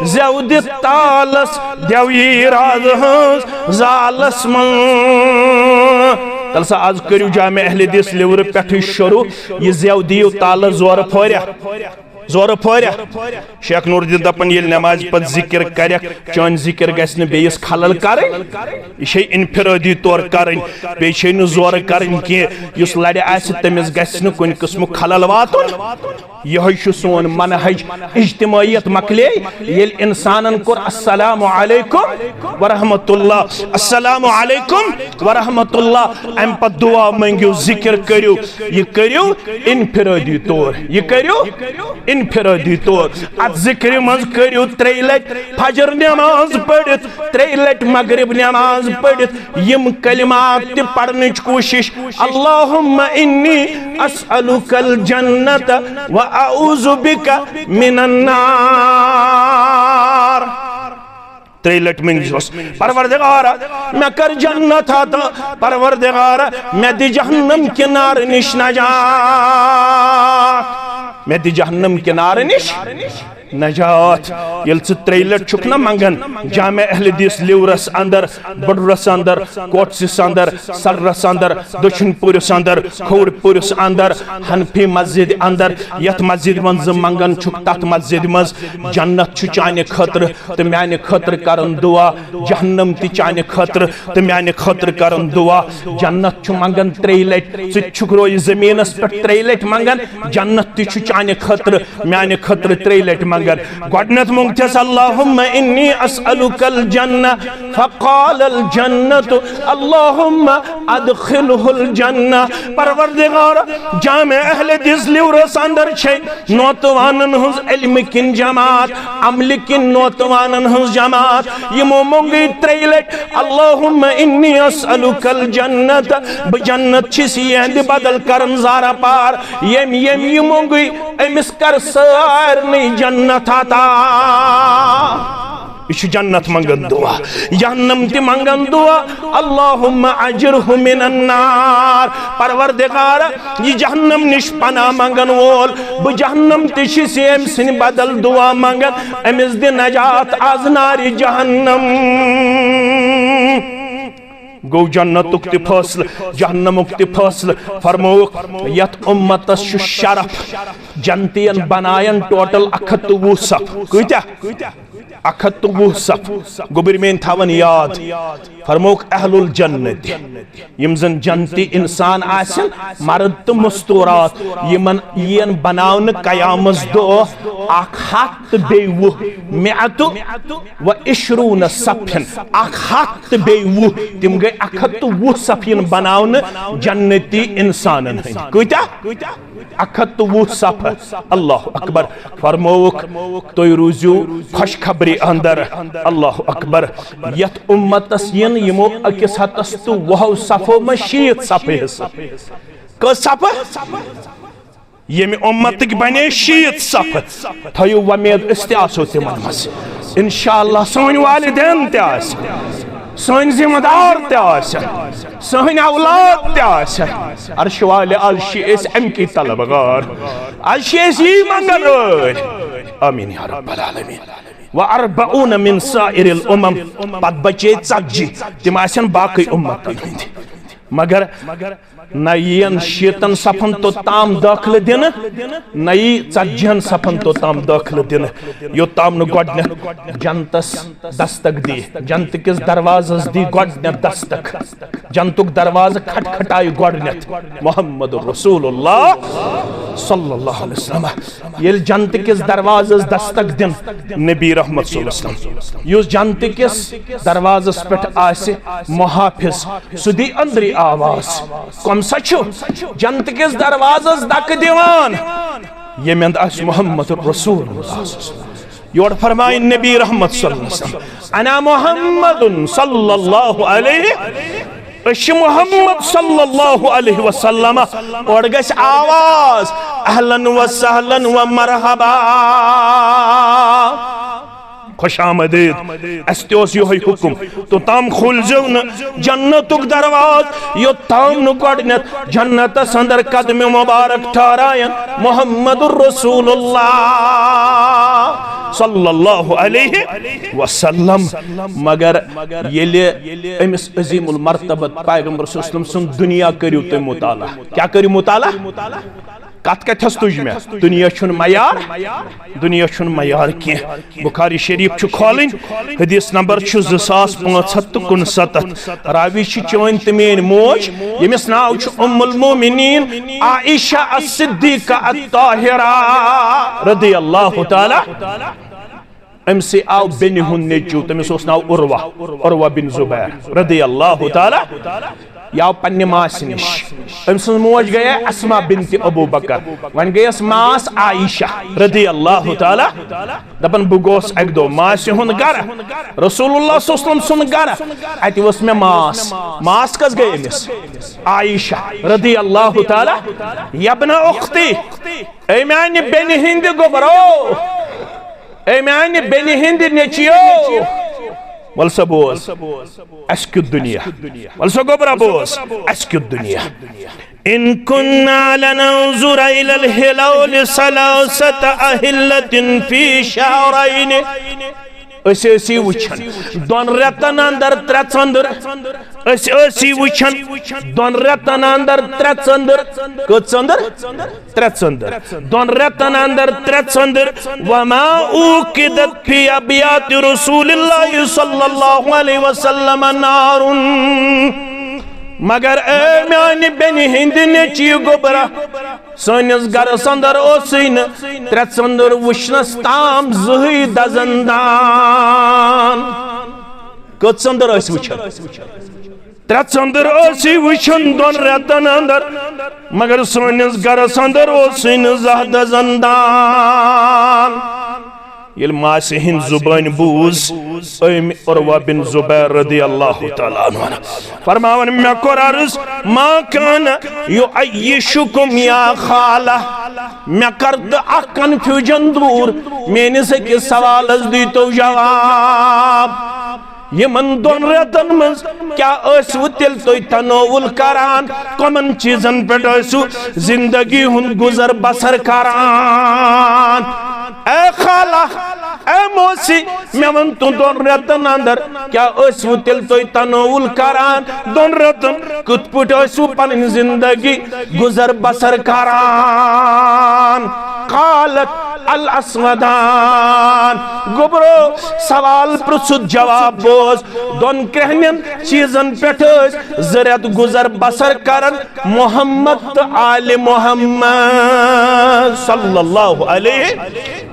زیو دِتھ تالس، دیو یی راز ہٕنٛز زالس منٛز۔ تَلہٕ سا، از کٔرِو جامع اہل حدیث لِورٕ پٮ۪ٹھٕے شروع۔ یہِ زیو دِیِو تالس زورٕ پھوریا، زورٕ پھوریا۔ شیخ نور الدین دپان، ییٚلہِ نمازِ پتہٕ ذکر کرکھ، چٲنۍ ذکر گژھِ نہٕ بیٚیِس خلل کرٕنۍ۔ یہِ چھے انفرٲدی طور کرٕنۍ، بیٚیہِ چھے نہٕ زورٕ کرٕنۍ کینٛہہ۔ یُس لرِ آسہِ، تٔمِس گژھِ نہٕ کُنہِ قٕسمُک خلل واتُن۔ یِہوٚے چھُ سون منہج۔ اجتماعیت مۄکلے، ییٚلہِ انسانن کوٚر السلام علیکم ورحمۃ اللہ، السلام علیکم ورحمۃ اللہ، امہِ پتہٕ دعا مٔنگِو، ذکر کٔرِو، یہِ کٔرِو انفرٲدی طور، یہِ کٔرِو انفرٲدی طور۔ اتھ ذکرِ منٛز کٔرِو ترٛیٚیہِ لٹہِ فجر نماز پٔرِتھ، ترٛیٚیہِ لٹہِ مغرب نماز پٔرِتھ، یِم کلمات تہِ پرنٕچ کوٗشش، اللہم انی اسألک الجنت و اعوذ بک من النار۔ ترٛیٚیہِ لٹہِ مٔنٛگزِہوس، پروردگارا، مےٚ کر جنت عطا، پروردگارا، مےٚ دِ جہنم کہِ نارٕ نِش نجات، مےٚ دِ جہنم کہِ نارٕ نِش۔ نجات۔ ییٚلہِ ژٕ ترٛیٚیہِ لٹہِ چھُکھ نہ منگان، جامع اہل حدیث لیورس اندر، بڈرس اندر، کوٹسس اندر، سرس اندر، دٔچھِنۍ پوٗرِس اندر، کھووُر پوٗرِس اندر، حنفی مسجد اندر، یتھ مسجد منٛز ژٕ منگان چھُکھ، تتھ مسجد منٛز، جنت چھُ چانہِ خٲطرٕ تہٕ میانہِ خٲطرٕ کران دعا، جہنم تہِ چانہِ خٲطرٕ تہٕ میانہِ خٲطرٕ کران دعا۔ جنت چھُ منگان ترٛیٚیہِ لٹہِ، ژٕ تہِ چھُکھ روزِ زمینس پٮ۪ٹھ ترٛیٚیہِ لٹہِ منگان، جنت تہِ چھُ چانہِ خٲطرٕ، میانہِ خٲطرٕ ترٛیٚیہِ لٹہِ منگان۔ گۄڈٕنیتھ مونگ تھس، اللہم انی اسألک الجنہ، فقال الجنت، اللہم ادخلہ الجنہ۔ پروردگار، جامع اہل حدیث لیورس اندر چھے نوتوانن ہنز علم کن جماعت، عمل کن نوتوانن ہنز جماعت، یمو مونگے ترٛیٚیہِ لٹہِ، اللہم انی اسألک الجنت، بہٕ جنت چھس یہندِ بدل کرن زارا پار، یم یم یہ مونگے، امس کر سارنٕے جنت عطا۔ یہ چھُ جنت منگان دعا، جہنم تہِ منگان دعا۔ اللہم اجرہ من النار، پروردگار، یہ جہنم نش پناہ منگن وول، بہٕ جہنم تہِ چھُس أمۍ سٕنٛدِ بدل دعا منگان، أمِس دِ نجات از نارِ جہنم۔ گوٚو جنتُک تہِ فٲصلہٕ، جہنمُک تہِ فٲصلہٕ۔ فرمووُکھ، یتھ امتس چھُ شرف، جنتین بناین ٹوٹل اکھ ہتھ تہٕ وُہ صف۔ کۭتیاہ؟ اکھ ہتھ تہٕ وُہ صف۔ گوٚبرۍ میٲنۍ تھاون یاد۔ فرمووُکھ، اہل الجنت، یم زن جنتی انسان آسن، مرد تہٕ مستورات، یمن یین بناونہٕ قیامس دۄہ اکھ ہتھ تہٕ بیٚیہِ وُہ، مئۃ و عشرون صفن، اکھ ہتھ تہٕ بیٚیہِ وُہ، تم گٔے اکھ ہتھ تہٕ وُہ صف ین بناونہٕ جنتی انسانن ہٕنٛدۍ۔ کۭتیاہ؟ اکھ ہتھ تہٕ وُہ صف۔ اللہ اکبر۔ فرمووُکھ، تُہۍ روٗزِو خوشخبری اندر۔ اللہ اکبر۔ یتھ امتس ین یمو أکِس ہتس تہٕ وُہو صفو منٛز شیٖتھ صفہٕ حصہٕ۔ کٔژ صفہٕ؟ ییٚمہِ امتٕکۍ بنے شیٖتھ صفہٕ۔ تھٲیِو وۄمید، أسۍ تہِ آسو تِمن منٛز۔ انشاءاللہ سٲنۍ والدین تہِ آسن، سٲنۍ ذمہٕ دار تہِ آسن، سٲنۍ اولاد تہِ آسن۔ عرش والہِ، از چھِ أسۍ امکی طلبگار، از چھِ أسۍ یی منگن وٲلۍ۔ آمین یا رب العالمین۔ و اربعون من سائر الامم، پتہٕ بچے ژتجی، تِم آسن باقٕے امتن ہٕنٛدۍ۔ مگر نہ یین شیٖتن صفن توٚتام دٲخلہٕ دِنہٕ، نہ یی ژتجیہن صفن توٚتام دٲخلہٕ دِنہٕ، یوٚتام نہٕ گۄڈٕنیتھ جنتس دستک دی، جنتہٕ کِس دروازس دی گۄڈٕنیتھ دستک۔ جنتُک دروازٕ کھٹکھٹایہِ گۄڈٕنیتھ محمد رسول اللہ صلی اللہ علیہ وسلم۔ ییٚلہِ جنتہٕ کِس دروازس دستک دِن نبی رحمت صلی اللہ علیہ وسلم، یُس جنتہٕ کِس دروازس پٮ۪ٹھ آسہِ محافظ، سُہ دی أنٛدری آواز، کم سا چھُ؟ جنتہٕ کِس دروازس دکہٕ دِوان، ییٚمہِ اندٕ آسہِ محمد رسول اللہ۔ یورٕ فرمایہِ نبی رحمت صلی اللہ علیہ وسلم، انا محمد صلی اللہ علیہ، أسۍ چھِ محمد صلی اللہ علیہ وسلم۔ اورٕ گژھِ آواز، اہلا و سہلا و مرحبا، خوش آمدید۔ اسہِ تہِ اوس یِہوٚے حُکُم، توٚتام کھوٗلزیو نہٕ جنتُک دروازٕ، یوٚتام نہٕ گۄڈٕنٮ۪تھ جنتس اندر قدمِ مبارک ٹھہرایَن محمد رسول اللہ صلی اللہ علیہ وسلم۔ مگر ییٚلہِ أمِس عظیم المرتبت پیغمبر صلی اللہ علیہ وسلم سُنٛد دُنیا کٔرِو تُہۍ مطالعہ، کیٛاہ کٔرِو مطالعہ؟ کتھ کتھس تُج مےٚ؟ دُنیا چھُنہٕ معیار، دُنیا چھُنہٕ معیار کینٛہہ۔ بخاری شریف چھُ کھولٕنۍ، حدیث نمبر چھُ زٕ ساس پانٛژھ ہتھ تہٕ کُنسَتتھ۔ راوی چھِ چٲنۍ تہٕ میٲنۍ موج، ییٚمِس ناو چھُ ام المومنین عائشہ الصدیقہ الطاہرہ رضی اللہ تعالیٰ۔ أمۍ سٕے آو بیٚنہِ ہُنٛد نیٚچوٗ، تٔمِس اوس ناو عروہ، عروہ بن زبیر رضی اللہ تعالیٰ۔ یہِ آو پننہِ ماسہِ نِش۔ أمۍ سٕنٛز موج گٔیے اسما بنت ابو بکر، وۄنۍ گٔیَس ماس عائشہ رضی اللہ تعالیٰ۔ دپان، بہٕ گوس اکہِ دۄہ ماسہِ ہُنٛد گرٕ، رسول اللہ صلی اللہ علیہ وسلم سُنٛد گرٕ، اتہِ وٕچھ مےٚ ماس۔ ماس کس گٔے أمِس؟ عائشہ رضی اللہ تعالیٰ۔ یبن اختی، اے میانہِ بیٚنہِ ہٕنٛدِ گوٚبرو، اے میانہِ بیٚنہِ ہٕنٛدِ نیٚچِیو، ول سا بوز، اسہِ کیُتھ دُنیا۔ ول سا گوٚبرا بوز، اسہِ کیُتھ دُنیا۔ إن كنا لننظر إلى الهلال ثلاثة أهلة في شهرين۔ أسۍ ٲسی وٕچھان دۄن رٮ۪تن اندر ترٛےٚ ژٔنٛدٕر۔ أسۍ ٲسی وٕچھان دۄن رٮ۪تن اندر ترٛےٚ ژٔنٛدٕر۔ کٔژ ژٔنٛدٕر؟ ترٛےٚ ژٔنٛدٕر۔ دۄن رٮ۪تن اندر ترٛےٚ ژٔنٛدٕر۔ وما أوقدت في أبيات رسول الله صلى الله عليه وسلم نار۔ مگر اے میانہِ بیٚنہِ ہٕنٛدِ نیٚچی گوٚبرا، سٲنِس گرس اندر اوسُے نہٕ ترٛےٚ ژٔنٛدٕر وٕچھنس تام زٕہٕے دزن دان۔ کٔژ ژٔنٛدٕر ٲسۍ وٕچھان؟ ترٛےٚ ژٔنٛدٕر ٲسی وٕچھان دۄن رٮ۪تن اندر، مگر سٲنِس گرس اندر اوسُے نہٕ زانٛہہ دزن دان۔ ییٚلہِ ماسہِ ہٕنٛدِ زُبٲنۍ بوٗز أمۍ عروہ بن زبیر رضی اللہ تعالیٰ عنہ، فرماوان، مےٚ کوٚر عرض، ما كان يعيشكم يا خالة، مےٚ کر تہٕ اکھ کنفیوجن دوٗر، میٲنِس أکِس سوالس دیٖتو جواب۔ یِمن دۄن رٮ۪تن منٛز کیٛاہ ٲسوٕ تیٚلہِ تُہۍ تناول کران؟ کمن چیٖزن پٮ۪ٹھ ٲسوٕ زندگی ہُنٛد گُزر بسر کران؟ اے خالہ، اے موسی، مےٚ وَن تہٕ دۄن رٮ۪تن اندر کیٛاہ ٲسوٕ تیٚلہِ تُہۍ تناول کران؟ دۄن رٮ۪تن کِتھ پٲٹھۍ ٲسوٕ پنٕنۍ زندگی گُزر بسر کران؟ قالت الاسودان۔ گوٚبرو، سوال پرژھُتھ، جواب بوز۔ دۄن کرٛہنٮ۪ن چیٖزن پٮ۪ٹھ ٲسۍ زٕ رٮ۪تھ گُزر بسر کران محمد تہٕ آلِ محمد صلی اللہ علیہ۔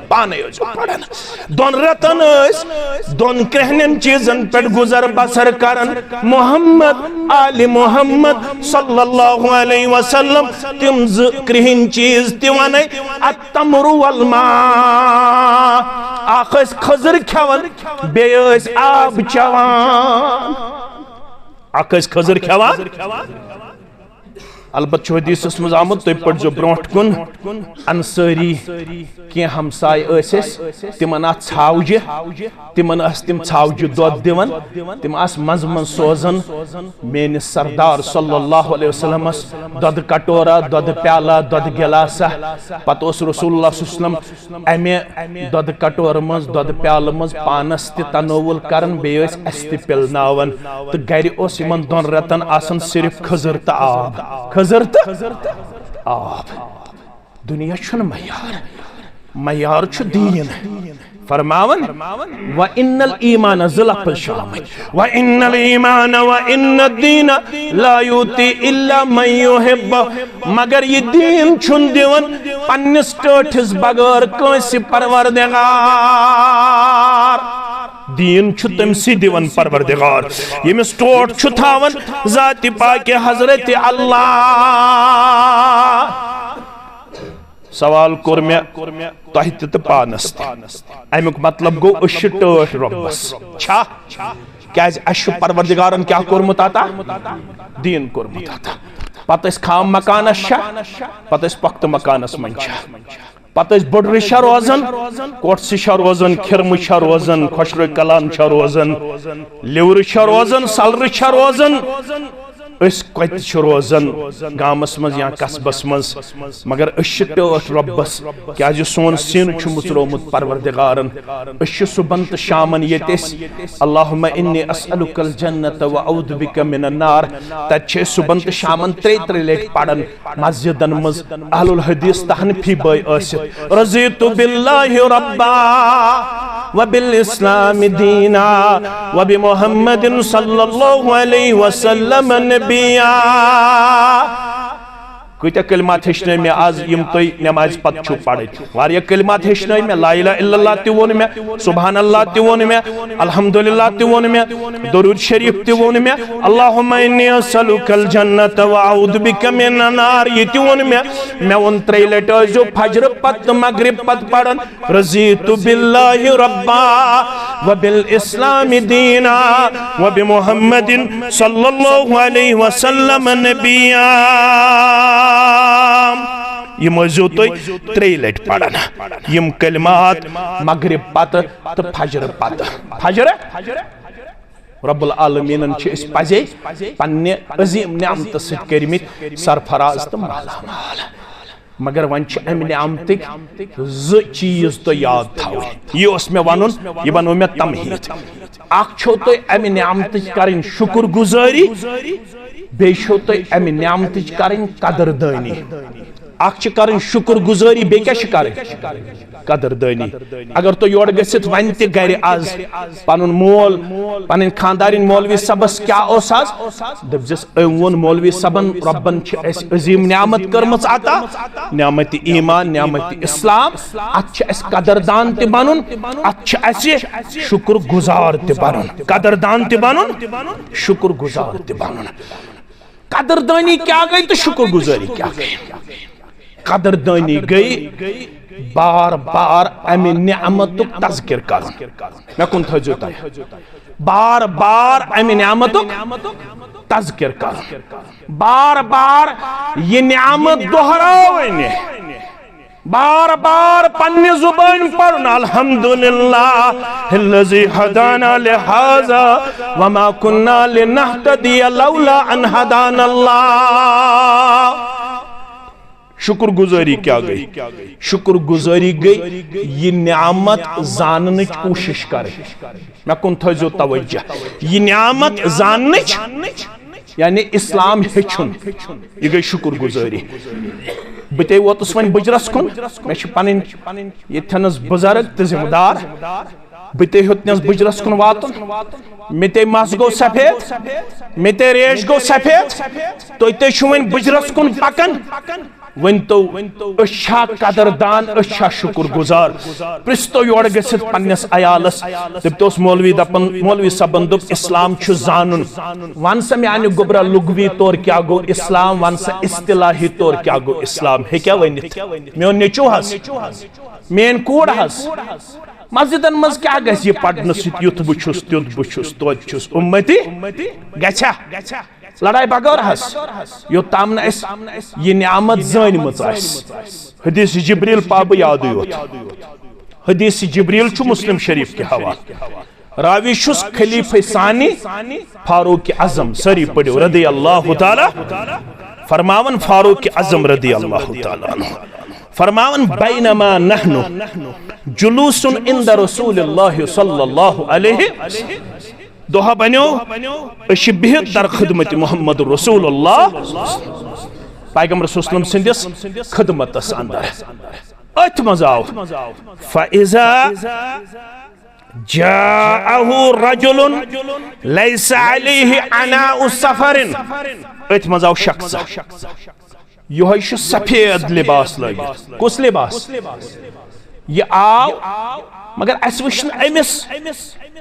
پانے ٲسِو پران۔ دۄن رٮ۪تن ٲسۍ دۄن کرٛہنٮ۪ن چیٖزن پٮ۪ٹھ گُزر بسر کران محمد، آلِ محمد صلی اللہ علیہ وسلم۔ تِم زٕ کرٛہِنۍ چیٖز تہِ ونے، التمر والماء۔ اکھ ٲسۍ کھٔزٕر کھٮ۪وان، بیٚیہِ ٲسۍ آب چٮ۪وان۔ اکھ ٲسۍ کھٔزٕر کھٮ۪وان۔ البتہ چھُ حدیثس منٛز آمُت، تُہۍ پٔرۍزیو برونٛٹھ کُن، انصٲری کینٛہہ ہمساے ٲسۍ اَسہِ، تِمن آسہٕ ژھاوجہِ، تِمن ٲسۍ تِم ژھاوجہِ دۄد دِوان، تِم آسہٕ منٛزٕ منٛزٕ سوزان میٲنِس سردار صلی اللہ علیہ وسلمس دۄدٕ کٹورا، دۄدٕ پیالہ، دۄدٕ گلاسہ۔ پتہٕ اوس رسول اللہ صلی اللہ علیہ وسلم امہِ دۄدٕ کٹورٕ منٛز، دۄدٕ پیالہٕ منٛز پانس تہِ تناول کران، بیٚیہِ ٲسۍ اسہِ تہِ پِلناوان۔ تہٕ گرِ اوس یِمن دۄن رٮ۪تن آسان صرف کھٔزٕر تہٕ آب، کھٔزٕر تہٕ آب۔ دُنیا چھُنہٕ معیار، معیار چھُ دیٖن۔ فرماوان، وَإِنَّ الْإِيمَانَ، زٕ لفظ چھِ آمٕتۍ، وَإِنَّ الْإِيمَانَ وَإِنَّ الدِّينَ لَا يُؤْتِي إِلَّا مَن يُحِبُّ، مگر یہِ دیٖن چھُنہٕ دِوان پننِس ٹٲٹھِس بغٲر کٲنٛسہِ پروردگار۔ دیٖن چھُ تٔمسٕے دِوان پروردگار، ییٚمِس ٹوٹھ چھُ تھاوان ذاتِ پاکِ حضرت اللہ۔ سوال کوٚر مےٚ تۄہہِ تہِ تہٕ پانس تہِ۔ امیُک مطلب گوٚو، أسۍ چھِ ٹٲٹھۍ رۄبس۔ چھا؟ کیازِ اَسہِ چھُ پروردگارن کیٛاہ کوٚرمُت عطا؟ دیٖن کوٚرمُت عطا۔ پتہٕ أسۍ خام مکانس چھا؟ پتہٕ أسۍ پۄختہٕ مکانس منٛز چھا؟ پتہٕ أسۍ بُڈرِ چھا روزان؟ کوٹھسہِ چھا روزان؟ کھِرمہٕ چھا روزان؟ خۄشرٕ کلان چھا روزان؟ لِورٕ چھا روزان؟ سلرٕ چھا روزان؟ أسۍ کتہِ چھِ روزان، گامس منٛز یا قصبس منٛز؟ مگر أسۍ چھِ ٹٲٹھۍ رۄبس، کیازِ سون سیٖنہٕ چھُ مُژرومُت پروردگارن۔ أسۍ چھِ صُبحن تہٕ شامن ییٚتہِ أسۍ، اللہم انی اسألک الجنة و اعوذ بک من النار۔ تتہِ چھِ أسۍ صُبحن تہٕ شامن ترٛیٚیہِ ترٛیٚیہِ لٹہِ پران مسجدن منٛز۔ اہل الحدیث تحنفی بٲے ٲسِتھ، رضیت باللہ ربا وبالاسلام دینا وبمحمد صلی اللہ علیہ وسلم نبیا۔ کۭتیاہ کلمات ہیٚچھنٲے مےٚ آز، یِم تُہۍ نمازِ پتہٕ چھِو پرٕنۍ۔ واریاہ کلمات ہیٚچھنٲے مےٚ، لا الہ الا اللہ تہِ ووٚن مےٚ، سبحان اللہ تہِ ووٚن مےٚ، الحمدللہ تہِ ووٚن مےٚ، درود شریف تہِ ووٚن مےٚ، اللہم انی اسألک الجنة و اعوذ بک من النار، یہِ تہِ ووٚن مےٚ۔ مےٚ ووٚن ترٛیٚیہِ لٹہِ ٲسۍزیو فجرٕ پتہٕ تہٕ مغرب پتہٕ پران، رضیت باللہ ربا وبالاسلام دینا وبمحمد صلی اللہ علیہ وسلم نبیا۔ یِم ٲسۍزیو تُہۍ ترٛیٚیہِ لٹہِ پران، یِم کلمات مغرب پتہٕ تہٕ فجرٕ پتہٕ۔ فجرٕ؟ رب العالمینن چھِ أسۍ پزے پننہِ عظیم نعمتہٕ سۭتۍ کٔرمٕتۍ سرفراز تہٕ مالا مال۔ مگر وۄنۍ چھِ امہِ نعمتٕکۍ زٕ چیٖز تۄہہِ یاد تھاوٕنۍ۔ یہِ اوس مےٚ ونُن، یہِ ونو مےٚ تمہیٖد۔ اکھ چھو تۄہہِ امہِ نعمتٕچ کرٕنۍ شُکر گُزٲری، بیٚیہِ چھو تۄہہِ امہِ نعمتٕچ کرٕنۍ قدردٲنی۔ اکھ چھِ کرٕنۍ شُکر گُزٲری، بیٚیہِ کیٛاہ چھِ کرٕنۍ؟ قدردٲنی۔ اگر تُہۍ یورٕ گٔژھِتھ وۄنۍ تہِ گرِ از پنُن مول، پنٕنۍ خاندارِنۍ مولوی صٲبس کیٛاہ اوس از؟ دٔپزٮ۪س، أمۍ ووٚن مولوی صٲبن، رۄبن چھِ اَسہِ عظیٖم نعمت کٔرمٕژ عطا، نعمت ایمان، نعمت اسلام، اتھ چھِ اَسہِ قدردان تہِ بنُن، اتھ چھِ اَسہِ شُکر گُزار تہِ بنُن، قدردان تہِ بنُن، شُکر گُزار تہِ بنُن۔ قدردٲنی کیٛاہ گٔے تہٕ شُکر گُزٲری کیٛاہ گٔے؟ قدردٲنی گٔے بار بار امہِ نعمتُک تذکر کرُن۔ مےٚ کُن تھٲیزیو تُہۍ۔ بار بار امہِ نعمتُک تذکر کرُن۔ بار بار یہِ نعمت دۄہراوٕنۍ۔ بار بار پننہِ زبٲنۍ پرُن، الحمدللہ الذی ہدانا لہذا وما کنا لنہتدی لولا ان ہدانا اللہ۔ شُکر گُزٲری کیٛاہ گٔے؟ شُکر گُزٲری گٔے یہِ نعمت زاننٕچ کوٗشِش کرٕنۍ۔ مےٚ کُن تھٲیزیو توجہ۔ یہِ نعمت زاننٕچ، یعنی اسلام ہیٚچھُن، یہِ گٔے شُکر گُزٲری۔ بہٕ تے ووتُس وۄنۍ بُجرس کُن، مےٚ چھِ پنٕنۍ ییٚتھٮ۪نس بُزرگ تہٕ ذمہٕ دار۔ بہٕ تے ہیوٚتنس بُجرس کُن واتُن، مےٚ تے مس گوٚو سفید، مےٚ تے ریش گوٚو سفید، تُہۍ تے چھِو وۄنۍ بُجرس کُن پکان۔ ؤنۍ تو، أسۍ چھا قدردان، أسۍ چھا شُکر گُزار؟ پرٛژھ تو یورٕ گٔژھِتھ پننِس عیالس۔ دٔپۍ توس مولوی دپان، مولوی صٲبن دوٚپ، اسلام چھُ زانُن۔ ون سا میانہِ گوٚبرا لغوی طور کیٛاہ گوٚو اسلام، ون سا اصطلاحی طور کیٛاہ گوٚو اسلام، ہیٚکیٛاہ ؤنِتھ؟ میون نیٚچو حظ، میٲنۍ کوٗر حظ، مسجدن منٛز کیٛاہ گژھِ یہِ پرنہٕ سۭتۍ؟ یُتھ بہٕ چھُس، تیُتھ بہٕ چھُس، توتہِ چھُس اُمتی گژھیٛا؟ لڑایہِ بغٲر حظ، یوٚتام نہٕ اَسہِ یہِ نعمت زٲنۍمٕژ آسہِ۔ حدیث جبریل پاو بہٕ یادٕے یوت۔ حدیث جبریل چھُ مسلم شریف کہِ حوالہٕ۔ راوی چھُس خلیفہ ثانی فاروق اعظم، سٲری پٔرِو، رضی اللہ تعالیٰ۔ فرماوان فاروق اعظم رضی اللہ تعالیٰ عنہ، فرماوان، بینما نحن جلوس عند رسول اللہ صلی اللہ علیہ وسلم۔ دۄہ بنیو، أسۍ چھِ بِہِتھ در خدمت محمد رسول اللہ، پیغمبر صلی اللہ علیہ وسلم سٕنٛدِس خدمتس اندر۔ أتھۍ منٛز آو، فَإِذَا جَاءَهُ رَجُلٌ لَيْسَ عَلَيْهِ عَنَاءُ سَفَرٍ۔ أتھۍ منٛز آو شخص۔ یہوے چھُ سفید لباس لٲگِتھ۔ کُس لباس؟ یہِ آو، مگر اَسہِ وٕچھ نہٕ أمِس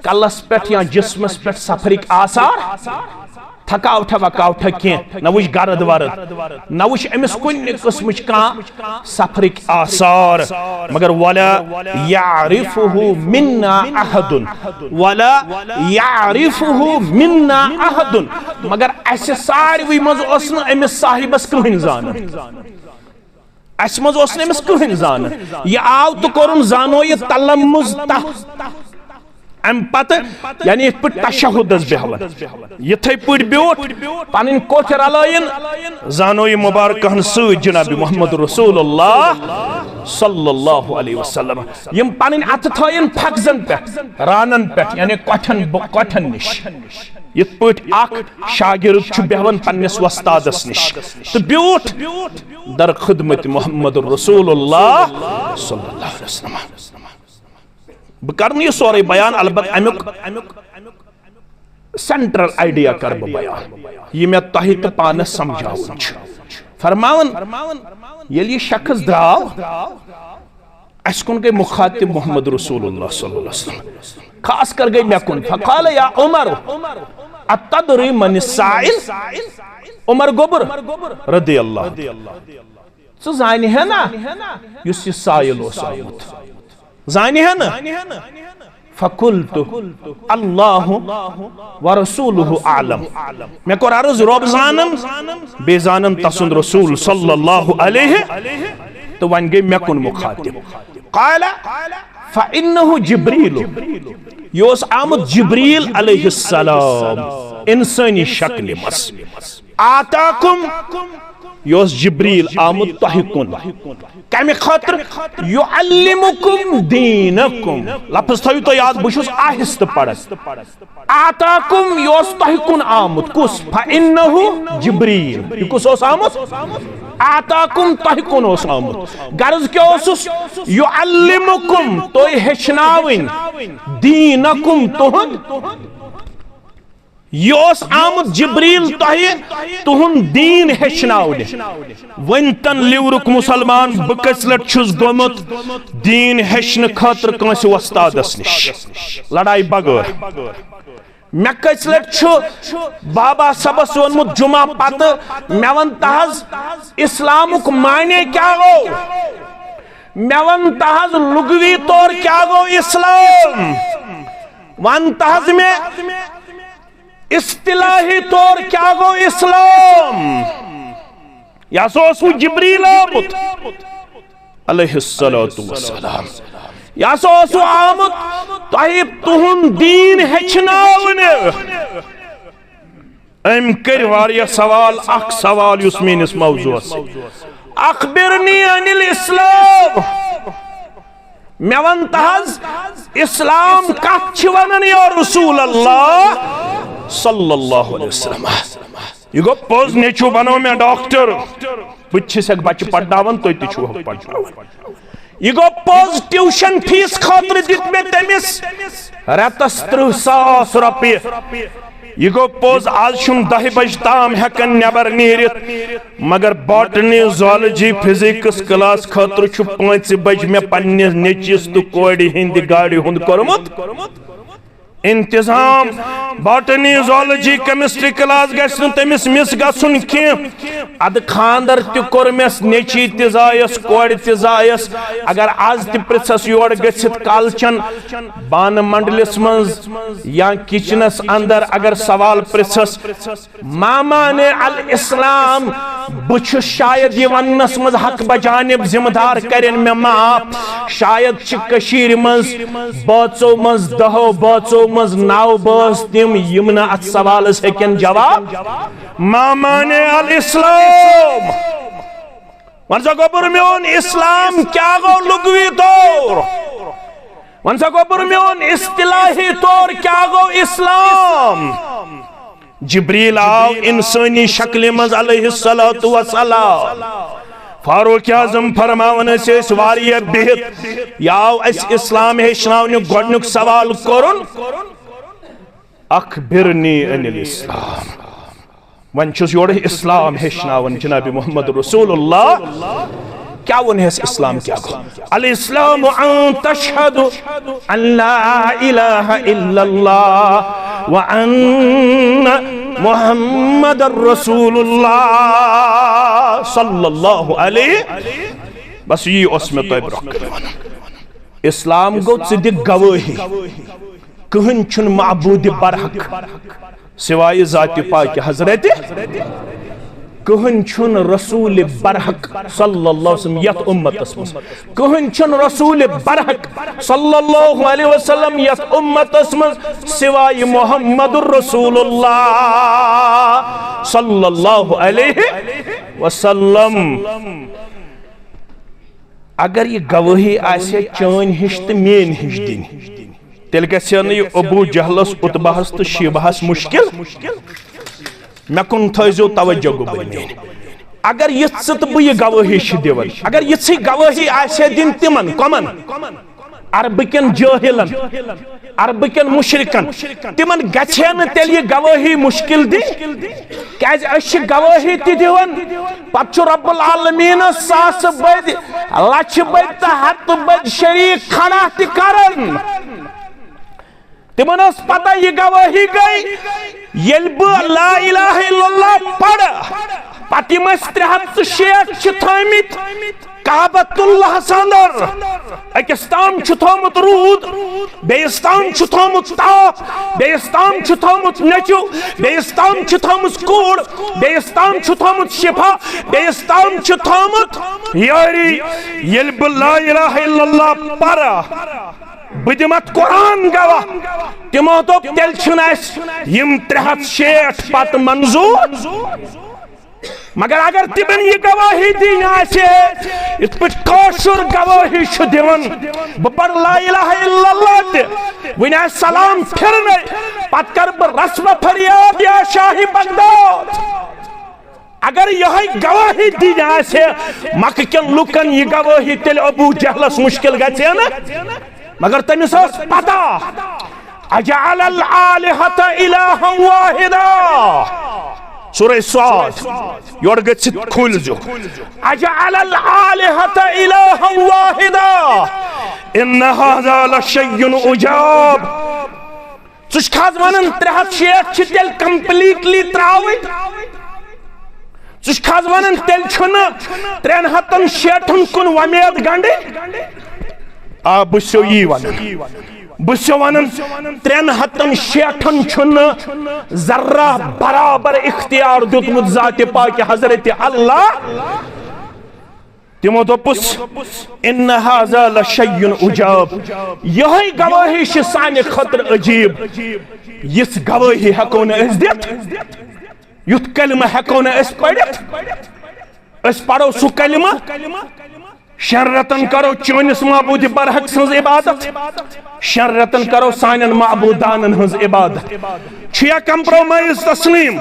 کلس پٮ۪ٹھ یا جسمس پٮ۪ٹھ سفرٕکۍ آثار، تھکاوٹھا وکاوٹھا کینٛہہ، نہ وٕچھ گرد ورد، نہ وٕچھ أمِس کُنہِ قٕسمٕچ کانٛہہ سفرٕکۍ آثار۔ مگر ولا یعرفہ منا احد، ولا یعرفہ منا احد، مگر اَسہِ ساروٕے منٛز اوس نہٕ أمِس صاحبس کٕہٕنۍ زانان۔ اَسہِ منٛز اوس نہٕ أمِس کٕہٕنۍ زانان۔ یہِ آو تہٕ کوٚرُن زانو یہِ تلمُز تتھ۔ اَمہِ پتہٕ، یعنی یِتھ پٲٹھۍ تشہُدس بیٚہوان، یِتھے پٲٹھۍ بیوٗٹھ، پنٕنۍ کوٚٹھۍ رلٲیِن، زانو یہِ مُبارکہن سۭتۍ جناب محمد رسول اللہ صلی اللہ علیہ وسلم۔ یِم پنٕنۍ اَتھٕ تھٲیِن پھکزن پٮ۪ٹھ، رانن پٮ۪ٹھ، یعنی کۄٹھٮ۪ن ب-، کۄٹھٮ۪ن نِش۔ یِتھ پٲٹھۍ اکھ شاگرد چھُ بیٚہوان پننِس وۄستادس نِش تہٕ بیوٗٹھ در خدمت محمد رسول اللہ صلی اللہ علیہ وسلم۔ بہٕ کرٕ نہٕ یہِ سورُے بیان، البتہ امیُک سینٹرل آئیڈیا کرٕ بہٕ بیان، یہِ مےٚ تۄہہِ تہٕ پانس سمجھاوُن چھُ۔ فرماوان، ییٚلہِ یہِ شخص درٛاو، اَسہِ کُن گٔے مُخاطب محمد رسول اللہ صلی اللہ علیہ وسلم، خاص کر گٔے مےٚ کُن۔ فقال یا عمر اتدری من السائل؟ عمر گوٚبُر رضی اللہ، ژٕ زانہِ ہے نا یُس یہِ سائل اوس آمُت؟ زانہِ ہے نا؟ فقلت اللہ ورسولہ اعلم۔ مےٚ کوٚر عرض، رۄب زانن، بیٚیہِ زانن تسُنٛد رسول صلی اللہ علیہ، تہٕ وۄنۍ گٔے مےٚ کُن مُخاطب۔ قال فانہ جبریل۔ یہِ اوس آمُت جبریل علیہ السلام انسٲنی شکلہِ منٛز۔ آتاکم، یہِ اوس جبریل آمُت تۄہہِ کُن۔ کمہِ خٲطرٕ؟ یعلمکم دینکم۔ لفظ تھٲیِو تُہۍ یاد، بہٕ چھُس آہستہٕ پران۔ آتاکم، یہِ اوس تۄہہِ کُن آمُت۔ کُس؟ فإنہ جبریل۔ یہِ کُس اوس آمُت؟ آتاکم، تۄہہِ کُن اوس آمُت۔ غرض کیٛاہ اوسُس؟ یعلمکم، تُہۍ ہیٚچھناوٕنۍ، دینکم، تُہُنٛد۔ یہِ اوس آمُت جبریل تۄہہِ تُہُنٛد دیٖن ہیٚچھناونہِ۔ وۄنۍ تن لیورُک مُسلمان، بہٕ کٔژِ لٹہِ چھُس گوٚمُت دیٖن ہیٚچھنہٕ خٲطرٕ کٲنٛسہِ وۄستادس نِش، لڑایہِ بغٲر۔ مےٚ کٔژِ لٹہِ چھُ بابا صٲبس ووٚنمُت جمعہ پتہٕ، مےٚ وَن تہٕ حظ، اسلامُک معنی کیٛاہ گوٚو؟ مےٚ وَن تہٕ حظ، لغوی طور کیٛاہ گوٚو اسلام؟ وَن تہٕ حظ مےٚ، اصطلاحی طور کیٛاہ گوٚو اسلام؟ یہِ ہسا اوس وۄنۍ جبریل آمُت علیہ الصلوۃ والسلام۔ یہِ ہسا اوس وۄنۍ آمُت تۄہہِ تُہُنٛد دیٖن ہیٚچھناونہِ۔ أمۍ کٔرۍ واریاہ سوال، اکھ سوال یُس میٲنِس موضوعس سۭتۍ، اخبرنی عن الاسلام، مےٚ وَن تہٕ حظ، اسلام کتھ چھِ ونان یا رسول اللہ صلی اللہ علیہ وسلم؟ یہِ گوٚو پوٚز، نیٚچو بنوو مےٚ ڈاکٹر، بہٕ تہِ چھُسکھ بچہِ پرناوان، تُہۍ تہِ چھِو پرناوان۔ یہِ گوٚو پوٚز، ٹیوشن فیس خٲطرٕ دیُت مےٚ تٔمِس رٮ۪تس ترٕٛہ ساس رۄپیہِ۔ یہِ گوٚو پوٚز، از چھُم دَہہِ بجہِ تام ہٮ۪کان نٮ۪بر نیٖرِتھ، مگر باٹنی، زالجی، فزکس کلاس خٲطرٕ چھُ پانٛژِ بجہِ مےٚ پننِس نیٚچوِس تہٕ کورِ ہٕنٛدِ گاڑِ ہُنٛد کوٚرمُت انتظام۔ باٹنی، زالجی، کیمسٹری کلاس گژھِ نہٕ تٔمِس مِس گژھُن کینٛہہ۔ ادٕ خانٛدر تہِ کوٚر مےٚ، نیٚچی تہِ زایس، کورِ تہِ زایس۔ اگر از تہِ پرژھس یور گٔژھِتھ کالچن بانہٕ منڈلس منٛز یا کچنس اندر اگر سوال پرژھس، ماما نے الاسلام، بہٕ چھُس شاید یہِ وننس منٛز حق بجانب، ذمہٕ دار کرن مےٚ معاف۔ شاید چھِ کٔشیٖرِ منٛز بٲژو منٛز، دہو بٲژو منٛز نو بٲژ تِم، یِم نہٕ اتھ سوالس ہیٚکن جواب۔ ماما نے الاسلام۔ وۄنۍ سا گوٚبُر، میون اسلام کیٛاہ گوٚو لغوی طور؟ وۄنۍ سا گوٚبُر، میون اصطلاحی طور کیٛاہ گوٚو اسلام؟ جبریل آو انسٲنی شکلہِ منٛز علیہ الصلوۃ والسلام۔ فاروق اعظم فرماوان ٲسۍ أسۍ واریاہ بِہِتھ، یہِ آو اَسہِ اسلام ہیٚچھناونہِ، گۄڈٕنیُک سوال کوٚرُن، اخبرنی عن الاسلام۔ وۄنۍ چھُس یورٕ اسلام ہیٚچھناوان جناب محمد رسول اللہ۔ کیٛاہ ووٚن ہس اسلام کیٛاہ گوٚو؟ الاسلام ان تشہد ان لا الہ الا اللہ وان محمد رسول اللہ صلی اللہ علیہ۔ بس یی اوس مےٚ تۄہہِ برونٛہہ کنہِ ونُن۔ اسلام گوٚو ژٕ دِ گوٲہی، کٕہٕنۍ چھُنہٕ معبوٗدِ برحق سوائے ذاتِ پاکِ حضرت، کٕہٕنۍ چھُنہٕ رسول برحق صلی اللہ علیہ وسلم یتھ امتس منٛز، کٕہٕنۍ چھُنہٕ رسول برحق صلی اللہ علیہ وسلم یتھ امتس منٛز سوائے محمد رسول اللہ صلی اللہ علیہ وسلم۔ اگر یہِ گوٲہی آسہِ چٲنۍ ہِش تہٕ میٲنۍ ہِش دِنۍ، تیٚلہِ گژھِ ہا نہٕ یہِ ابو جہلس، عتبہس تہٕ شیبہس مشکل۔ مےٚ کُن تھٲیزیو توجہ، گوٚبُر میٲنۍ۔ اگر یِژھ ژٕ تہٕ بہٕ یہِ گوٲہی چھِ دِوان، اگر یِژھٕے گوٲہی آسہِ ہا دِنۍ تِمن، کۄمن؟ عربہٕ کٮ۪ن جٲہلن، عربہٕ کٮ۪ن مشرکن، تِمن گژھِ ہے نہٕ تیٚلہِ یہِ گوٲہی مشکل دِنۍ؟ کیازِ أسۍ چھِ گوٲہی تہِ دِوان، پتہٕ چھُ رب العالمینس ساسہٕ بٔدۍ، لچھِ بٔدۍ تہٕ ہتہٕ بٔدۍ شریک کھڑا تہِ کران۔ تِمن ٲس پتہ یہِ گوٲہی گٔے، ییٚلہِ بہٕ لا الہ الا اللہ پرٕ، پتہٕ یِم أسۍ ترٛےٚ ہتھ تہٕ شیٹھ چھِ تھٲمٕتۍ کعبۃ اللہس اندر، أکِس تام چھُ تھوٚمُت روٗد، بیٚیِس تام چھُ تھوٚمُت تاپھ، بیٚیِس تام چھُ تھوٚمُت نیٚچُو، بیٚیِس تام چھُ تھٲمٕژ کوٗر، بیٚیِس تام چھُ تھوٚمُت شفا، بیٚیِس تام چھُ تھوٚمُت یٲری۔ ییٚلہِ بہٕ لا الہ الا اللہ پرٕ، بہٕ دِمہٕ اَتھ قرآن گواہ۔ تِمو دوٚپ، تیٚلہِ چھِنہٕ اَسہِ یِم ترٛےٚ ہَتھ شیٹھ پتہٕ منظوٗر۔ مگر اگر تِمن یہِ گوٲہی دِنۍ آسہِ، یِتھ پٲٹھۍ کٲشُر گوٲہی چھُ دِوان، بہٕ پرٕ لا الہ الا اللہ تہِ، وٕنہِ آسہِ سلام پھِرنَے، پتہٕ کرٕ بہٕ رسمہٕ فریاد یا شاہی بغداد۔ اگر یِہوٚے گوٲہی دِنۍ آسہِ مکہٕ کٮ۪ن لُکن، یہِ گوٲہی، تیٚلہِ ابو جہلس مشکل گژھِ ہے نہٕ۔ مگر تٔمِس ٲس پتہ، اجعل الآلہۃ الہا واحدا۔ سورہ صاد، یورٕ گٔژھِتھ کھوٗلۍ زیو۔ اجعل الآلہۃ الہا واحدا ان ھذا لشیء عجاب۔ ژٕ چھُکھ حظ ونان ترٛےٚ ہتھ شیٹھ چھِ تیٚلہِ completely تراوٕنۍ؟ ژٕ چھُکھ حظ ونان تیٚلہِ چھُنہٕ ترٛٮ۪ن ہتن شیٹھن کُن وۄمید گنڈٕنۍ؟ آ، بہٕ چھُسو یی ونان۔ بہٕ چھُسو ونان، ترٛٮ۪ن ہتن شیٹھن چھُنہٕ ذرہ برابر اختیار دیُتمُت ذاتِ پاکِ حضرت اللہ۔ تِمو دوٚپُس، ان ھذا لشیء عجاب، یِہوٚے گوٲہی چھِ سانہِ خٲطرٕ عجیٖب۔ یِژھ گوٲہی ہٮ۪کو نہٕ أسۍ دِتھ، یُتھ کلمہٕ ہٮ۪کو نہٕ أسۍ پٔرِتھ۔ أسۍ پرو سُہ کلمہٕ، شٮ۪ن رٮ۪تن کرو چٲنِس معبوٗدِ برحق سٕنٛز عبادت، شٮ۪ن رٮ۪تن کرو سانٮ۪ن معبوٗدانن ہٕنٛز عبادت۔ چھُ یا compromise تسلیٖم؟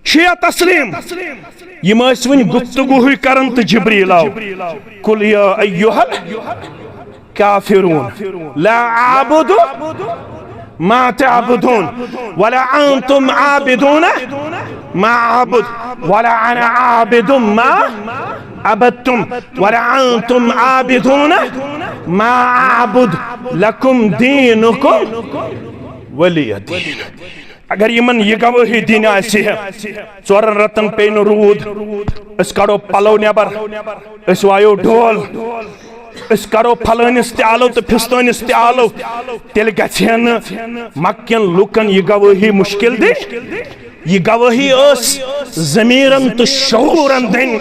چھُ یا تسلیٖم؟ یِم ٲسۍ وٕنہِ گفتگوٗہٕے کران تہٕ جبریٖل آو۔ قل یا ایھا الکافرون لا اعبد ما تعبدون ولا انتم عابدون ما اعبد ولا انا عابد ما عبدتم ولا انتم عابدون ما اعبد لکم دینکم ولی دین۔ اگر یِمن یہِ گوٲہی دِنۍ آسہِ ہے، ژورن رٮ۪تن پیٚیہِ نہٕ روٗد، أسۍ کڑو پلو نٮ۪بر، أسۍ وایو ڈول، أسۍ کرو پھلٲنِس تہِ آلو تہٕ پھستٲنِس تہِ آلو، تیٚلہِ گژھِ ہے نہٕ مکہٕ کٮ۪ن لُکن یہِ گوٲہی مشکل دِنۍ۔ یہِ گوٲہی ٲس ضمیرن تہٕ شعوٗرن دِنۍ۔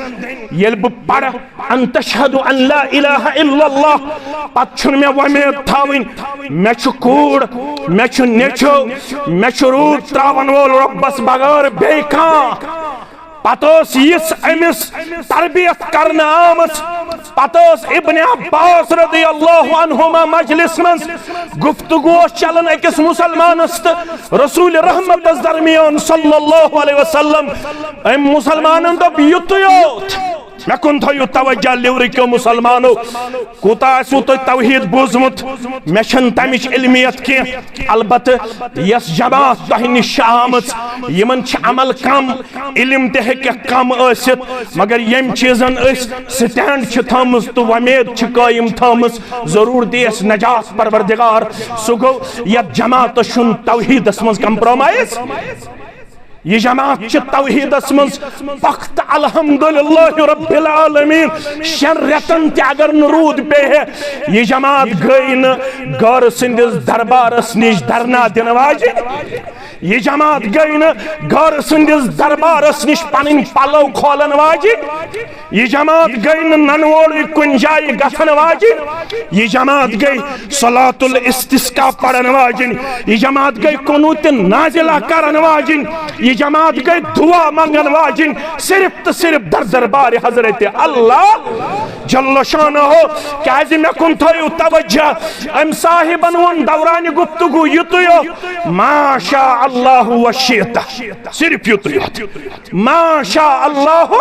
ییٚلہِ بہٕ پرٕ ان تشہد ان لا الہ الا اللہ، پتہٕ چھُنہٕ مےٚ وۄمید تھاوٕنۍ، مےٚ چھُ کوٗر، مےٚ چھُ نیٚچو، مےٚ چھُ روٗد تراون وول رۄبس بغٲر بیٚیہِ کانٛہہ۔ پتہٕ ٲس یِژھ أمِس تربیت کرنہٕ آمٕژ۔ پتہٕ ٲس ابن عباس رضی اللہ عنہما مجلس منٛز گفتگو اوس چلان أکِس مسلمانس تہٕ رسول رحمتس درمیان صلی اللہ علیہ وسلم۔ أمۍ مسلمانن دوٚپ، یُتُے یوت، مےٚ کُن تھٲیِو توجہ، لِورٕکیو مسلمانو، کوٗتاہ آسِوٕ تۄہہِ توحیٖد بوٗزمُت، مےٚ چھَنہٕ تَمِچ علمیت کینٛہہ۔ البتہٕ یۄس جماعت تۄہہِ نِش چھِ آمٕژ، یِمَن چھِ عمل کم، علم تہِ ہیٚکہِ کم ٲسِتھ، مگر ییٚمہِ چیٖزَن أسۍ سٹینڈ چھِ تھٲومٕژ تہٕ وۄمید چھِ قٲیِم تھٲومٕژ، ضروٗر دِیہِ اَسہِ نجات پروردگار۔ سُہ گوٚو، یَتھ جماعتَس چھُنہٕ توحیٖدَس منٛز کمپرومائز۔ یہِ جماعت چھِ توحیٖدس منٛز پختہٕ، الحمدللہ رب العالمین۔ شٮ۪ن رٮ۪تن تہِ اگر نہٕ روٗد پیٚیہِ ہے، یہِ جماعت گٔے نہٕ غٲرٕ سٕنٛدِس دربارس نِش دھرنا دِنہٕ واجِنۍ۔ یہِ جماعت گٔے نہٕ غٲرٕ سٕنٛدِس دربارس نِش پنٕنۍ پلو کھولن واجِنۍ۔ یہِ جماعت گٔے نہٕ ننہٕ وولٕے کُنہِ جایہِ گژھن واجِنۍ۔ یہِ جماعت گٔے صلاۃ الاستسقاء پرن واجِنۍ۔ یہِ جماعت گٔے قنوت نازلہ کرن واجِنۍ۔ یہِ جماعت گٔے دعا منگن واجِنۍ۔ صرف تہٕ صرف در دربار حضرت اللہ جل شانہ۔ کیازِ مےٚ کُن تھٲیِو توجہ۔ أمۍ صاحبن ووٚن دورانِ گفتگو یُتُے یوت، ما شاء اللہ و شئت۔ صرف یُتُے یوت۔ ما شاء اللہ۔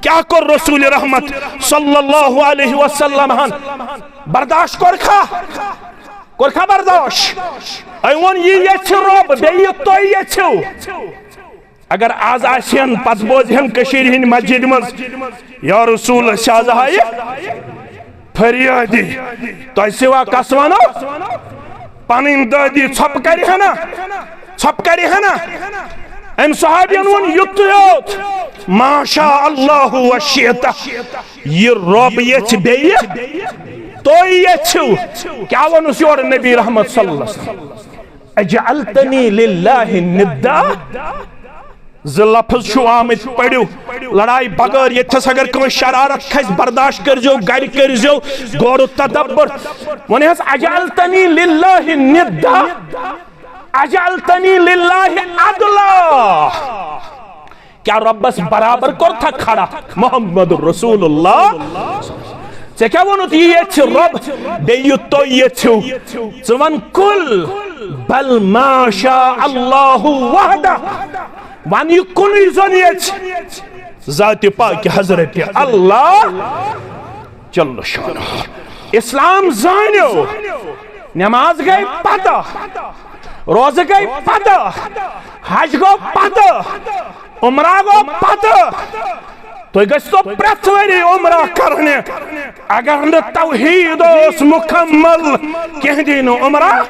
کیٛاہ کوٚر رسول رحمت صلی اللہ علیہ وسلم ہن؟ برداشت کوٚرکھا؟ کوٚرکھا برداشت؟ أمۍ ووٚن، یہِ یژھِ رۄب، بیٚیہِ یہِ تُہۍ یژھِو۔ اگر آز آسہِ ہن، پتہٕ بوزِ ہن کٔشیٖرِ ہٕنٛدِ مسجدِ منٛز، یا رسول، أسۍ حظ آیہِ فریادی، تۄہہِ سوا کس ونو؟ پنٕنۍ دٲدی ژھۄپہٕ کرِ ہنا، ژھۄپہٕ کرِ ہنا۔ أمۍ صحابین ووٚن یُتُے یوت، ما شاء اللہ و شئت، یہِ رۄب یژھِ بیٚیہِ، تُہۍ یژھِو۔ کیٛاہ ووٚنُس یورٕ نبی رحمت صلی اللہ علیہ وسلم؟ اجعلتنی للہ ندا۔ زٕ لفظ چھِو آمٕتۍ، پٔرِو، لڑائی بغٲر، ییٚتھس اگر کٲنٛسہِ شرارت کھسہِ، برداشت کٔرزیو، گرِ کٔرزیو غور و تدبر۔ وۄنۍ حظ، اجعلتنی للہ ندا، اجعلتنی للہ عدلا۔ کیا رۄبس برابر کوٚرتھا کھڑا؟ محمد رسول اللہ۔ ژےٚ کیٛاہ ووٚنُتھ، یہِ ییٚژھِ رۄب، بیٚیہِ یہِ تُہۍ ییٚژھِو؟ ژٕ وَن، قل بل ما شاء اللہ وحدہ۔ وَن، یہِ کُنُے زوٚن ییٚژھِ، ذاتِ پاک حضرت اللہ جل شانہ۔ اسلام زٲنِو، نماز گٔے پتہ، روزٕ گٔے پتہ، حج گوٚو پتہ، عمرہ گوٚو پتہ۔ تُہۍ گٔژھتو پرٛٮ۪تھ ؤری عمرہ کرنہِ۔ اگر نہٕ توحید اوس مکمل، کینٛہہ دی نہٕ عمرہ،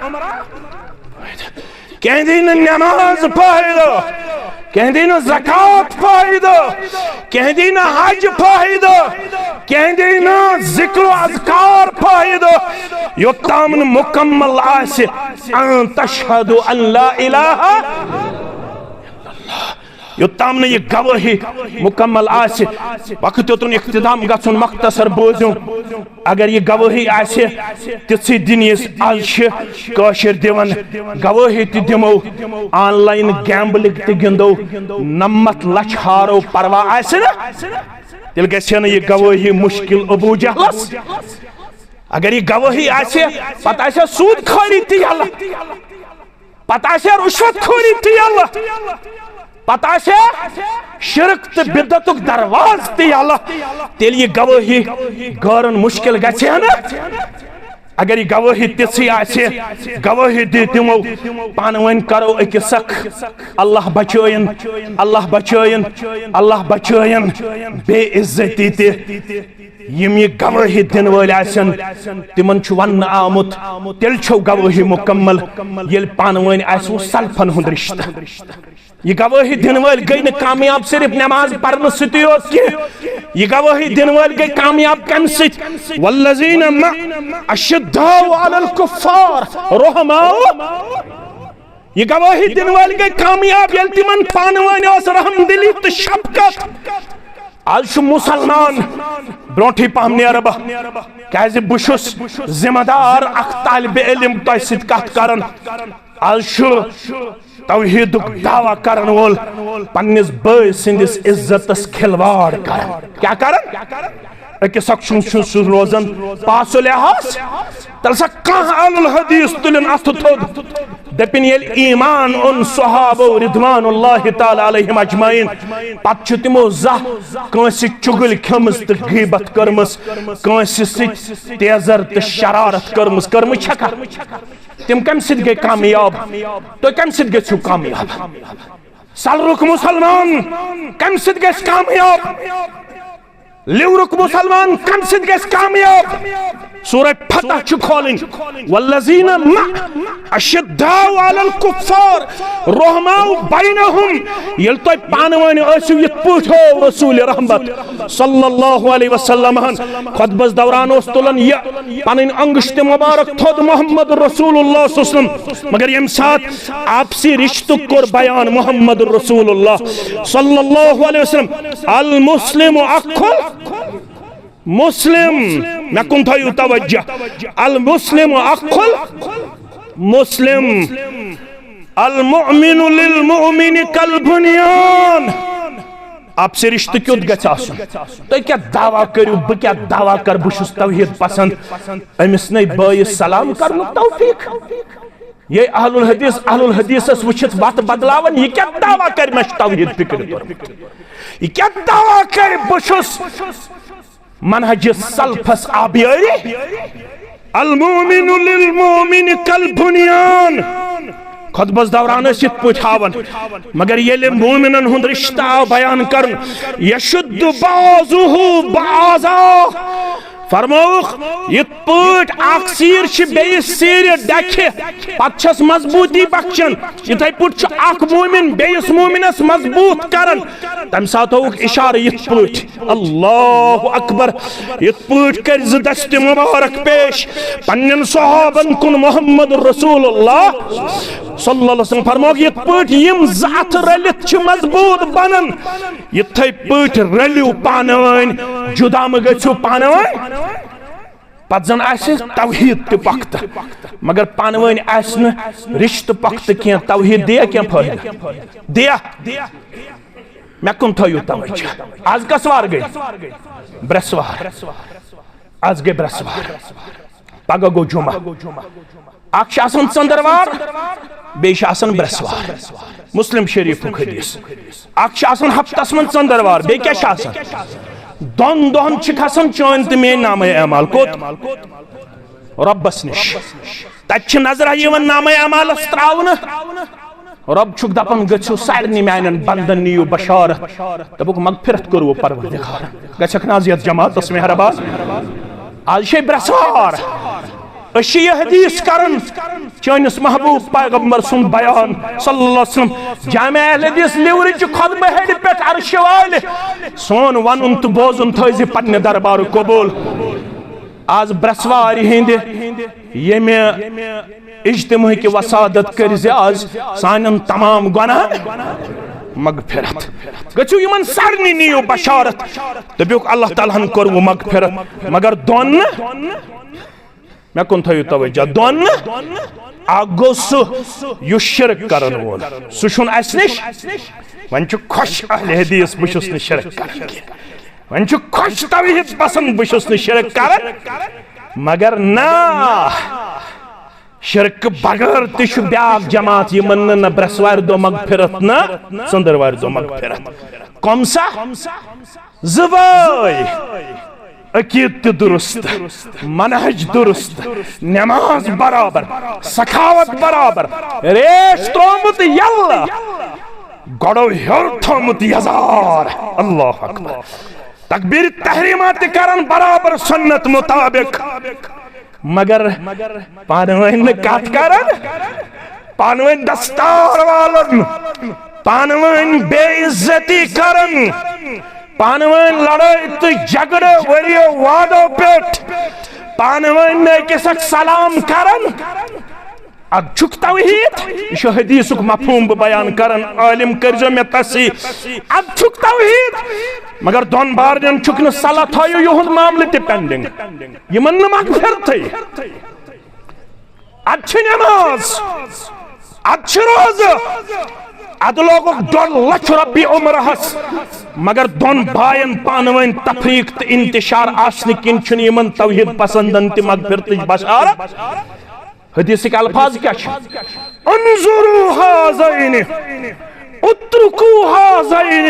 کینٛہہ دی نہٕ نماز فٲیدٕ، کینٛہہ دی نہٕ زکوٰۃ فٲیدٕ، کینٛہہ دی نہٕ حج فٲیدٕ، کینٛہہ دی نہٕ ذکر و اذکار فٲیدٕ، یوٚتام نہٕ مکمل آسہِ ان تشہد ان لا الہ۔ یوٚتام نہٕ یہِ گوٲہی مکمل آسہِ، وقت یوتن اختتام گژھُن، مختصر بوزِو۔ اگر یہِ گوٲہی آسہِ تِژھٕے دِنۍ، یِژھ از چھِ کٲشِر دِوان، گوٲہی تہِ دِمو، آن لاین گیمبلنگ تہِ گِنٛدو، نَمَتھ لَچھ ہارو، پرواہ آسہِ نہٕ، تیٚلہِ گژھِ ہے نہٕ یہِ گوٲہی مُشکِل ابو جہلس۔ اگر یہِ گوٲہی آسہِ، پتہٕ آسہِ ہے سود خوری تہِ یَلہٕ۔ پتہٕ آسہِ ہے رُشوت خوری تہِ یَلہٕ، پتہٕ آسہِ ہے شرک تہٕ بدعتُک دروازٕ تہِ یَلہٕ۔ تیٚلہِ یہِ گوٲہی گٲرُن مُشکِل گژھِ ہے نہٕ۔ اگر یہِ گوٲہی تِژھٕے آسہِ، گوٲہی دِ تِمو، پانہٕ ؤنۍ کرو أکِس اکھ، اللہ بچٲیِن، اللہ بچٲیِن، اللہ بچٲیِن بے عزتی تہِ۔ یِم یہِ گوٲہی دِنہٕ وٲلۍ آسن، تِمن چھُ وننہٕ آمُت، تیٚلہِ چھو گوٲہی مکمل، ییٚلہِ پانہٕ ؤنۍ آسہِ وۄنۍ سلفن ہُنٛد رشتہٕ۔ یہِ گوٲہی دِنہٕ وٲلۍ گٔے نہٕ کامیاب صرف نماز پرنہٕ سۭتی یوت کینٛہہ، یہِ گوٲہی دِنہٕ وٲلۍ گٔے کامیاب کمہِ سۭتۍ؟ والذین ما اشداء علی الکفار رحماء۔ یہِ گوٲہی دِنہٕ وٲلۍ گٔے کامیاب، ییٚلہِ تِمن پانہٕ ؤنۍ ٲس رحم دلی تہٕ شفقت۔ از چھُ مسلمان، برونٹھٕے پہم نیرٕ بہٕ، کیازِ بہٕ چھُس ذمہ دار اکھ طالب علم تۄہہِ سۭتۍ کتھ کران۔ از چھُ توحیدُک دعویٰ کرن وول پننِس بٲے سٕنٛدِس عزتس کھلواڑ کران۔ کیٛاہ کران؟ أکِس اکھ چھُ، چھُ سُہ روزان پاس و لحاظ۔ تیٚلہِ سا کانٛہہ اہل الحدیث تُلِن اَتھٕ تھوٚد، دٔپِن، ییٚلہِ ایمان اوٚن صحابو رضوان اللہ تعالیٰ علیہم اجمعین، پتہٕ چھُ تِمو زانٛہہ کٲنٛسہِ چُگٕلۍ کھیٚمٕژ تہٕ غیبت کٔرمٕژ، کٲنٛسہِ سۭتۍ تیزر تہٕ شرارت کٔرمٕژ، کٔرمٕژ چھکھا؟ تِم کمہِ سۭتۍ گٔے کامیاب؟ تُہۍ کمہِ سۭتۍ گٔژھِو کامیاب؟ سلرُک مسلمان کمہِ سۭتۍ گژھِ کامیاب؟ لیورُک مسلمان کمہِ سۭتۍ گژھِ کامیاب؟ سورہ فتح چھُ کھولٕنۍ، والذین ما اشداء علی الکفار رحماء بینہم۔ ییٚلہِ تۄہہِ پانہٕ ؤنۍ ٲسِو یِتھ پٲٹھۍ ہو رسول رحمت صلی اللہ علیہ وسلم ہن خطبس دوران اوس تُلان یہِ پنٕنۍ انگشت مبارک تھوٚد محمد رسول اللہ صلی اللہ علیہ وسلم، مگر ییٚمہِ ساتہٕ آپسی رشتُک کوٚر بیان محمد رسول اللہ صلی اللہ علیہ وسلم، المسلم اخل مسلم، مےٚ کُن تھٲیِو توجہ، المسلم اخل مسلم، المؤمن للمؤمن کالبنیان۔ آپ سے رشتہٕ کیُتھ گژھِ آسُن؟ تُہۍ کیٛاہ دعویٰ کٔرِو، بہٕ کیٛاہ دعویٰ کَرٕ، بہٕ چھُس توحیٖد پسنٛد، أمِس نے بٲیِس سلام کرنُک توفیٖق؟ یے اہل الحدیث، اہل الحدیثس وٕچھِتھ وتھ بدلاوان، یہِ کیٛاہ دعویٰ کرِ مےٚ چھُ توحیٖد فکرِ توٚرمُت؟ یہِ کیٛاہ دعویٰ کرِ بہٕ چھُس منہج سلفس آبیٲری؟ المؤمن للمؤمن کالبنیان۔ خطبس دوران ٲسۍ یِتھ پٲٹھۍ ہاوان، مگر ییٚلہِ مومنن ہُنٛد رشتہٕ آو بیان کرنہٕ، یشد بعضہ بعضا، فرمووُکھ، یِتھ پٲٹھۍ اکھ سیٖر چھِ بیٚیِس سیٖرِ ڈکھِ، پتہٕ چھس مضبوٗطی بخشان۔ یِتھے پٲٹھۍ چھُ اکھ مومن بیٚیِس مومنس مضبوٗط کران۔ تمہِ ساتہٕ ہووُکھ اشارٕ یِتھ پٲٹھۍ، اللہ اکبر، یِتھ پٲٹھۍ کٔرۍ زٕ دستِ مبارک پیش پننٮ۪ن صحابن کُن۔ محمد رسول اللہ صلی اللہ علیہ وسلم فرمووُکھ، یِتھ پٲٹھۍ یِم زٕ اتھٕ رٔلِتھ چھِ مضبوٗط بنان، یِتھے پٲٹھۍ رٔلِو پانہٕ ؤنۍ، جدا مہٕ گٔژھِو پانہٕ ؤنۍ۔ پتہٕ زن آسہِ توحید تہِ پختہٕ، مگر پانہٕ ؤنۍ آسہِ نہٕ رشتہٕ پختہٕ کینٛہہ۔ توحید دِیا کینٛہہ فٲیدٕ؟ دِیا؟ مےٚ کُن تھٲیِو توجہ۔ آز کس وار گٔے؟ برٛٮ۪سوار۔ آز گٔے برٛٮ۪سوار، پگاہ گوٚو جمعہ۔ اکھ چھِ آسان ژٔنٛدٕروار، بیٚیہِ چھِ آسان برٛٮ۪سوار۔ مسلم شریفُک حدیث۔ اکھ چھِ آسان ہفتس منٛز ژٔنٛدٕروار، بیٚیہِ کیٛاہ چھِ آسان؟ دۄن دۄہن چھِ کھسان چٲنۍ تہٕ میٲنۍ نامے اعمال۔ کوٚت؟ رۄبس نِش۔ تتہِ چھِ نظرہ یِوان نامے اعمالس تراونہٕ۔ رۄب چھُکھ دپان، گٔژھِو سارنٕے میانٮ۪ن بندن نِیِو بشارت۔ دوٚپُکھ، مغفرت کٔروٕ پروردگار۔ گژھکھ نہ از یتھ جماعتس مہربان؟ از چھے برٛٮ۪سوار۔ أسۍ چھِ یہِ حدیث کران، چٲنِس محبوب پیغمبر سُنٛد بیان صلی اللہ علیہ وسلم۔ جامع اہل حدیث لیورٕچہِ خطبہٕ ہیٚرِ پٮ۪ٹھ عرشہِ والہِ۔ سون ونُن تہٕ بوزُن تھٲیزِ پننہِ دربارُک قبول۔ از برٛٮ۪سوارِ ہٕنٛدِ ییٚمہِ اجتماعٕکہِ وسادت کٔرۍ زِ از سانٮ۪ن تمام گۄناہ مغفرت۔ گٔژھِو یِمن سارنٕے نِیِو بشارت۔ دٔپِوکھ، اللہ تعالیٰ ہن کوٚروٕ مغفرت، مگر دۄن نہٕ۔ مےٚ کُن تھٲیِو توجہ، دۄن نہٕ۔ اکھ گوٚو سُہ یُس شرک کرن وول، سُہ چھُنہٕ اسہِ نِش۔ وۄنۍ چھُ خۄش اہل حدیث، بہٕ چھُس نہٕ شرک کران کینٛہہ۔ وۄنۍ چھُ خۄش توحید پسند، بہٕ چھُس نہٕ شرک کران۔ مگر نہ، شرکہٕ بغٲر تہِ چھُ بیاکھ جماعت، یِمن نہٕ نہ برٛٮ۪سوارِ دۄہ مغفرت نہ ژٔنٛدٕروارِ دۄہ مغفرت۔ کۄم سا؟ زٕ بٲے، عقیٖد تہِ درست، منہج درست، نماز برابر، سخاوت برابر، ریش ترٛوومُت یلہٕ، گۄڈو ہیوٚر تھوٚومُت یزار۔ اللہ اکبر۔ تکبیر تحریمہ تہِ کران برابر سنت مطابق، مگر پانہٕ ؤنۍ نہٕ کتھ کران، پانہٕ ؤنۍ دستار والان، پانہٕ ؤنۍ بے عزتی کران، پانہٕ ؤنۍ لڑٲے تہٕ جھگڑٕ ؤریو وادو پٮ۪ٹھ، پانہٕ ؤنۍ نہٕ أکِس اکھ سلام کران۔ ادٕ چھُکھ توحید؟ یہِ چھُ حدیثُک مفہوم بہٕ بیان کران، عٲلم کٔرۍزیو مےٚ تصحیح۔ ادٕ چھُکھ توحید؟ مگر دۄن بارنٮ۪ن چھُکھ نہٕ صلاح، تھٲیِو یِہُنٛد معاملہٕ تہِ پینڈنگ۔ یِمن نہٕ مغفرتھٕے۔ ادٕ چھِ نماز، ادٕ چھِ روزٕ، ادٕ لوگُکھ ڈۄڈ لچھ رۄپیہِ عمرہس، مگر دۄن باین پانہٕ ؤنۍ تفریق تہٕ انتشار آسنہٕ کِنۍ چھُنہٕ یِمن توحید پسندن تہِ مغفرتٕچ بشارت۔ حدیثٕکۍ الفاظ کیٛاہ چھِ؟ انظروا هذین، اترکوا هذین۔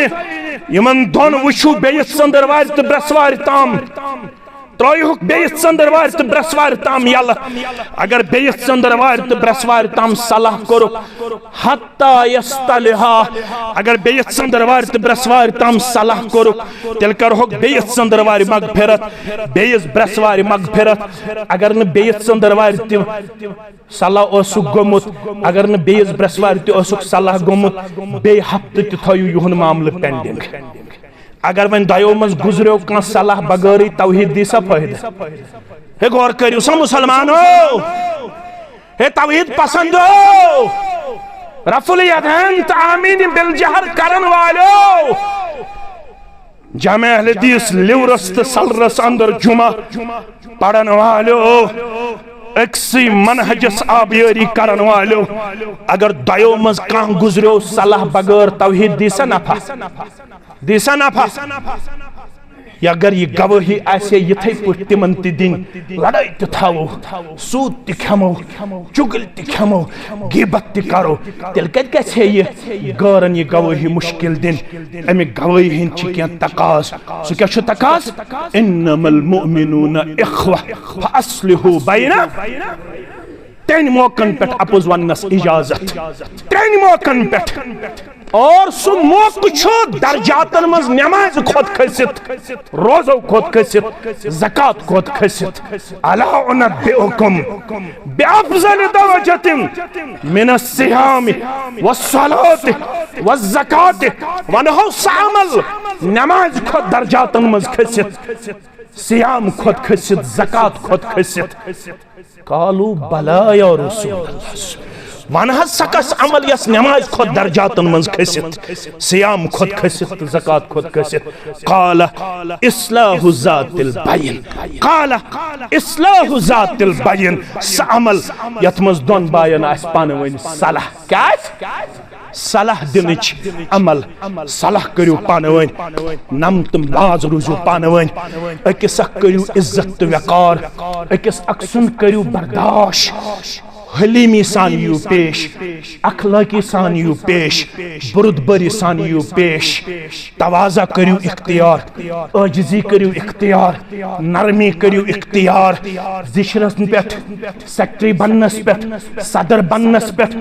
یِمن دۄن وٕچھِو بیٚیِس ژٔنٛدٕروارِ تہٕ برٛٮ۪سوارِ تام۔ ترٛٲیہُکھ بیٚیِس ژٔنٛدٕروارِ تہٕ برٛٮ۪سوارِ تام یلہٕ۔ اگر بیٚیِس ژٔنٛدٕروارِ تہٕ برٛٮ۪سوارِ تام صلاح کوٚرُکھ، حتی یصطلحا۔ اگر بیٚیِس ژٔنٛدٕروارِ تہٕ برٛٮ۪سوارِ تام صلاح کوٚرُکھ، تیٚلہِ کرہوکھ بیٚیِس ژٔنٛدٕروارِ مغفرت، بیٚیِس برٛٮ۪سوارِ مغفرت۔ اگر نہٕ بیٚیِس ژٔنٛدٕروارِ تہِ صلاح اوسُکھ گوٚمُت، اگر نہٕ بیٚیِس برٛٮ۪سوارِ تہِ اوسُکھ صلاح گوٚمُت، بیٚیہِ ہفتہٕ تہِ تھٲیِو یِہُنٛد معاملہٕ پینڈنگ۔ اگر وۄنۍ دۄیو منٛز گُزریو کانٛہہ صلاح بغٲرٕے توحید، دی سا فٲیدٕ؟ ہے، غور کٔرِو سا مسلمانو، ہے توحید پسندو، رفع الیدین تہٕ آمین بالجہر کرن والو، جامع اہل حدیث لیورس تہٕ سلرس اندر جمعہ پرن والو، أکسٕے منہجس آبیٲری کرن والو، اگر دۄیو منٛز کانٛہہ گُزریو صلاح بغٲر توحید، دی سا نفع؟ دی سا نفع؟ یا اگر یہِ گوٲہی آسہِ ہے یِتھے پٲٹھۍ تِمن تہِ دِنۍ، لڑٲے تہِ تھاوو، سوٗد تہِ کھٮ۪مو، چُگلۍ تہِ کھٮ۪مو، غیبت تہِ کرو، تیٚلہِ کتہِ گژھِ ہے یہِ غٲرن یہِ گوٲہی مُشکِل دِنۍ؟ اَمہِ گوٲہی ہٕنٛدۍ چھِ کینٛہہ تقاضہٕ۔ سُہ کیٛاہ چھُ تقاضہٕ؟ انما المؤمنون اخوہ فاصلحوا بین۔ ترٛٮ۪ن موقعن پٮ۪ٹھ اپُز وننس اجازت، ترٛٮ۪ن موقعن پٮ۪ٹھ۔ اور سُہ موقعہٕ چھُ درجاتن منٛز نمازِ کھۄتہٕ کھٔسِتھ، روزو کھۄتہٕ کھٔسِتھ، زکات کھۄتہٕ کھٔسِتھ۔ الا انبئکم بافضل درجة من الصیام والصلاة والزکات۔ ونہو سُہ عمل نمازِ کھۄتہٕ درجاتن منٛز کھٔسِتھ، صیام کھۄتہٕ کھٔسِتھ، زکات کھۄتہٕ کھٔسِتھ۔ قالوا بلی یا رسول اللہ۔ ون حظ، سۄ کس عمل یس نماز کھۄتہٕ درجاتن منٛز کھٔسِتھ، صیام کھۄتہٕ کھٔسِتھ تہٕ زکات کھۄتہٕ کھٔسِتھ؟ قال اصلاح ذات البین۔ قال اصلاح ذات البین۔ سۄ عمل یتھ منٛز دۄن باین آسہِ پانہٕ ؤنۍ صلاح۔ کیٛاہ آسہِ؟ صلاح دِنٕچ عمل۔ صلاح کٔرِو پانہٕ ؤنۍ، نم تہٕ باز روٗزِو پانہٕ ؤنۍ، أکِس اکھ کٔرِو عزت تہٕ وقار، أکِس اکھ سُنٛد کٔرِو برداش، حلیمی سان یِیِو پیش، اخلٲقی سان یِیِو پیش، بُرُدبٲری سان یِیِو پیش، تواضع کٔرِو اختیار، عٲجزی کٔرِو اختیار، نرمی کٔرِو اختیار، زِشرس پٮ۪ٹھ، سیکرٹری بننس پٮ۪ٹھ، صدر بننس پٮ۪ٹھ،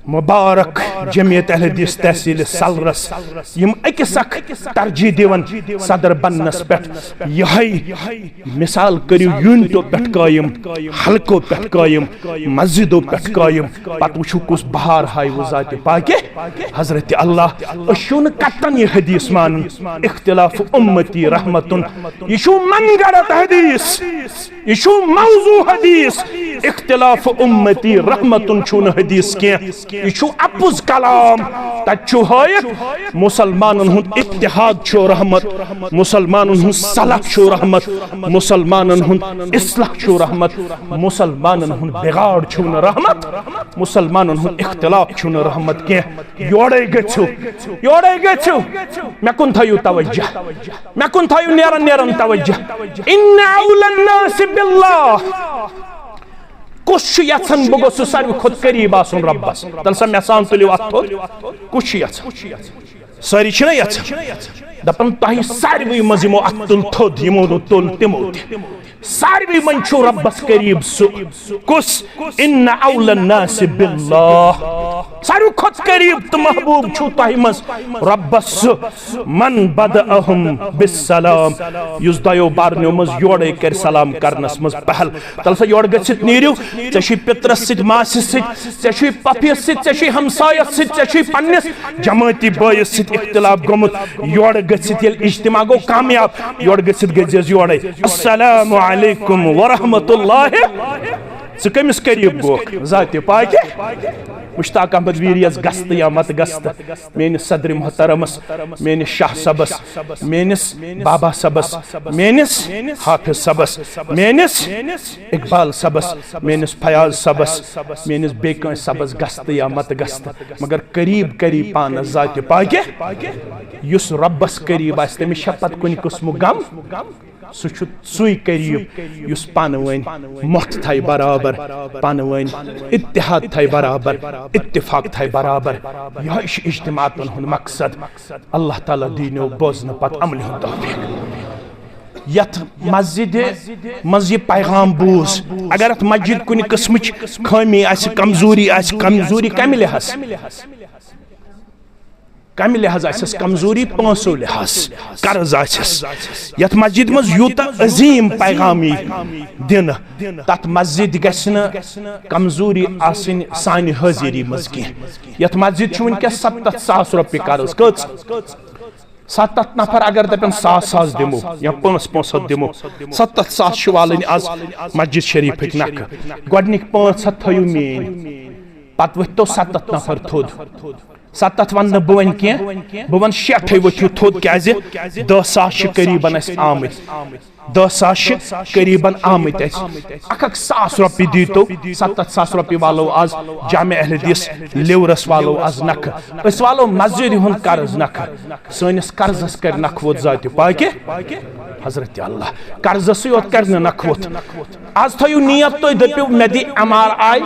مبارک جمعیت اہل حدیث تحصیل سلرس، یم أکِس اکھ ترجیح دِوان صدر بننس پٮ۪ٹھ۔ یہے مثال کٔرِو یونٹو پٮ۪ٹھ قٲیِم، حلقو پٮ۪ٹھ قٲیِم، مسجدو پٮ۪ٹھ قٲیِم، پتہٕ وٕچھِو کُس بہار ہایہِ وٕ ذاتِ پاکہِ حضرت اللہ۔ أسۍ چھِو نہٕ کتن یہِ حدیث مانان، اختلاف امتی رحمتن، یہِ چھُو من گڑت حدیث۔ یہِ چھُ موضوع حدیث، اختلاف امتی رحمتن چھُنہٕ حدیث کینٛہہ، یہِ چھُ اپُز کلام۔ تتہِ چھُ ہٲیِتھ مسلمانن ہُنٛد اتحاد چھُ رحمت، مسلمانن ہُنٛد صلح چھُ رحمت، مسلمانن ہُنٛد اصلاح چھُ رحمت، مسلمانن ہُنٛد بگاڑ چھُنہٕ رحمت، مسلمانن ہُنٛد اختلاف چھُنہٕ رحمت کینٛہہ۔ یورے گٔژھِو، یورے گٔژھِو، مےٚ کُن تھٲیِو توجہ، مےٚ کُن تھٲیِو نیران نیران توجہ۔ ان اولی الناس باللہ، کُس چھُ یژھان بہٕ گوٚژھُس ساروی کھۄتہٕ قریب آسُن رۄبس؟ تیٚلہِ سا مےٚ سان تُلِو اتھ تھوٚد، کُس چھُ یژھان؟ سٲری چھِنہ یژھان؟ دپان تۄہہِ ساروٕے منٛز یِمو اتھ تُل تھوٚد، یِمو نہٕ تُل تِمو تہِ۔ ساروٕے منٛز چھُ رۄبس قریب سُہ، کُس؟ ان اولی الناس باللہ، ساروٕے کھۄتہٕ قریب تہٕ محبوب چھُ تۄہہِ منٛز رۄبس سُہ، من بدأہم بالسلام، یُس دۄیو بارنیو منٛز یورے کرِ سلام کرنس منٛز پہل۔ تل سا یورٕ گٔژھِتھ نیٖرِو، ژےٚ چھُے پِترس سۭتۍ، ماسہِ سۭتۍ، ژےٚ چھُے پۄپھِس سۭتۍ، ژےٚ چھُے ہمسایس سۭتۍ، ژےٚ چھُے پننِس جمٲعتی بٲیِس سۭتۍ اختلاف گوٚمُت۔ یورٕ گٔژھِتھ ییٚلہِ اجتماع گوٚو کامیاب، یورٕ گٔژھِتھ گٔژھۍ زیوس یورے، السلام علیکم ورحمۃ اللہ۔ ژٕ کٔمِس قریب گوکھ؟ ذاتِ پاکہِ مشتاق احمد ویریس گستہٕ یا مت گستہٕ، میٲنِس صدر محترمس، میٲنِس شاہ صٲبس، میٲنِس بابا صٲبس، میٲنِس حافظ صٲبس، میٲنِس اقبال صٲبس، میٲنِس فیاض صٲبس، میٲنِس بیٚیہِ کٲنٛسہِ صٲبس گستہٕ یا مت گستہٕ، مگر قریب قریب پانس ذاتِ پاکہِ۔ یُس رۄبس قریب آسہِ، تٔمِس چھا پتہٕ کُنہِ قٕسمُک غم؟ سُہ چھُ سُے قریب یُس پانہٕ ؤنۍ مۄٹھ تھایہِ برابر، پانہٕ ؤنۍ اتحاد تھایہِ برابر، اتفاق تھایہِ برابر۔ یہوے چھُ اجتماعاتن ہُنٛد مقصد۔ اللہ تعالیٰ دِینو بوزنہٕ پتہٕ عملہِ ہُنٛد توفیق۔ یتھ مسجدِ منٛز یہِ پیغام بوٗز، اگر اتھ مسجد کُنہِ قٕسمٕچ خٲمی آسہِ، کمزوری آسہِ، کمزوری کمہِ لحاظ؟ کمہِ لحاظ آسٮ۪س کمزوری؟ پونٛسو لحاظ قرض آسٮ۪س۔ یتھ مسجد منٛز یوٗتاہ عظیٖم پیغام یی دِنہٕ، تتھ مسجد گژھِ نہٕ کمزوری آسٕنۍ سانہِ حٲضری منٛز کینٛہہ۔ یتھ مسجد چھُ وٕنکیٚس ستتھ ساس رۄپیہِ قرض۔ کٔژ؟ ستتھ نفر اگر دپن ساس ساس دِمو یا پانٛژھ پانٛژھ ہتھ دِمو، ستتھ ساس چھِ والٕنۍ از مسجد شریفٕکۍ نکھٕ۔ گۄڈنِکۍ پانٛژھ ہتھ تھٲیِو میٲنۍ، پتہٕ ؤتھۍ تو ستتھ نفر تھوٚد۔ ستتھ ونہٕ نہٕ بہٕ وۄنۍ کینٛہہ، بہٕ ونہٕ شیٹھے ؤتھِو تھوٚد، کیازِ دہ ساس چھِ قریباً اسہِ آمٕتۍ۔ دہ ساس چھِ قریباً آمٕتۍ اسہِ۔ اکھ اکھ ساس رۄپیہِ دیٖتو، ستتھ ساس رۄپیہِ والو از جامع اہل حدیث لیورس والو از نکھٕ۔ أسۍ والو مسجدِ ہُنٛد قرض نکھٕ۔ سٲنِس قرضس کرِ نکھٕ ووٚت ذاتِ پاکہِ حضرت اللہ۔ قرضسٕے یوت کرِ نہٕ نکھٕ ووٚت۔ از تھٲیِو نیت تُہۍ، دٔپِو، مےٚ دِ ایم آر آی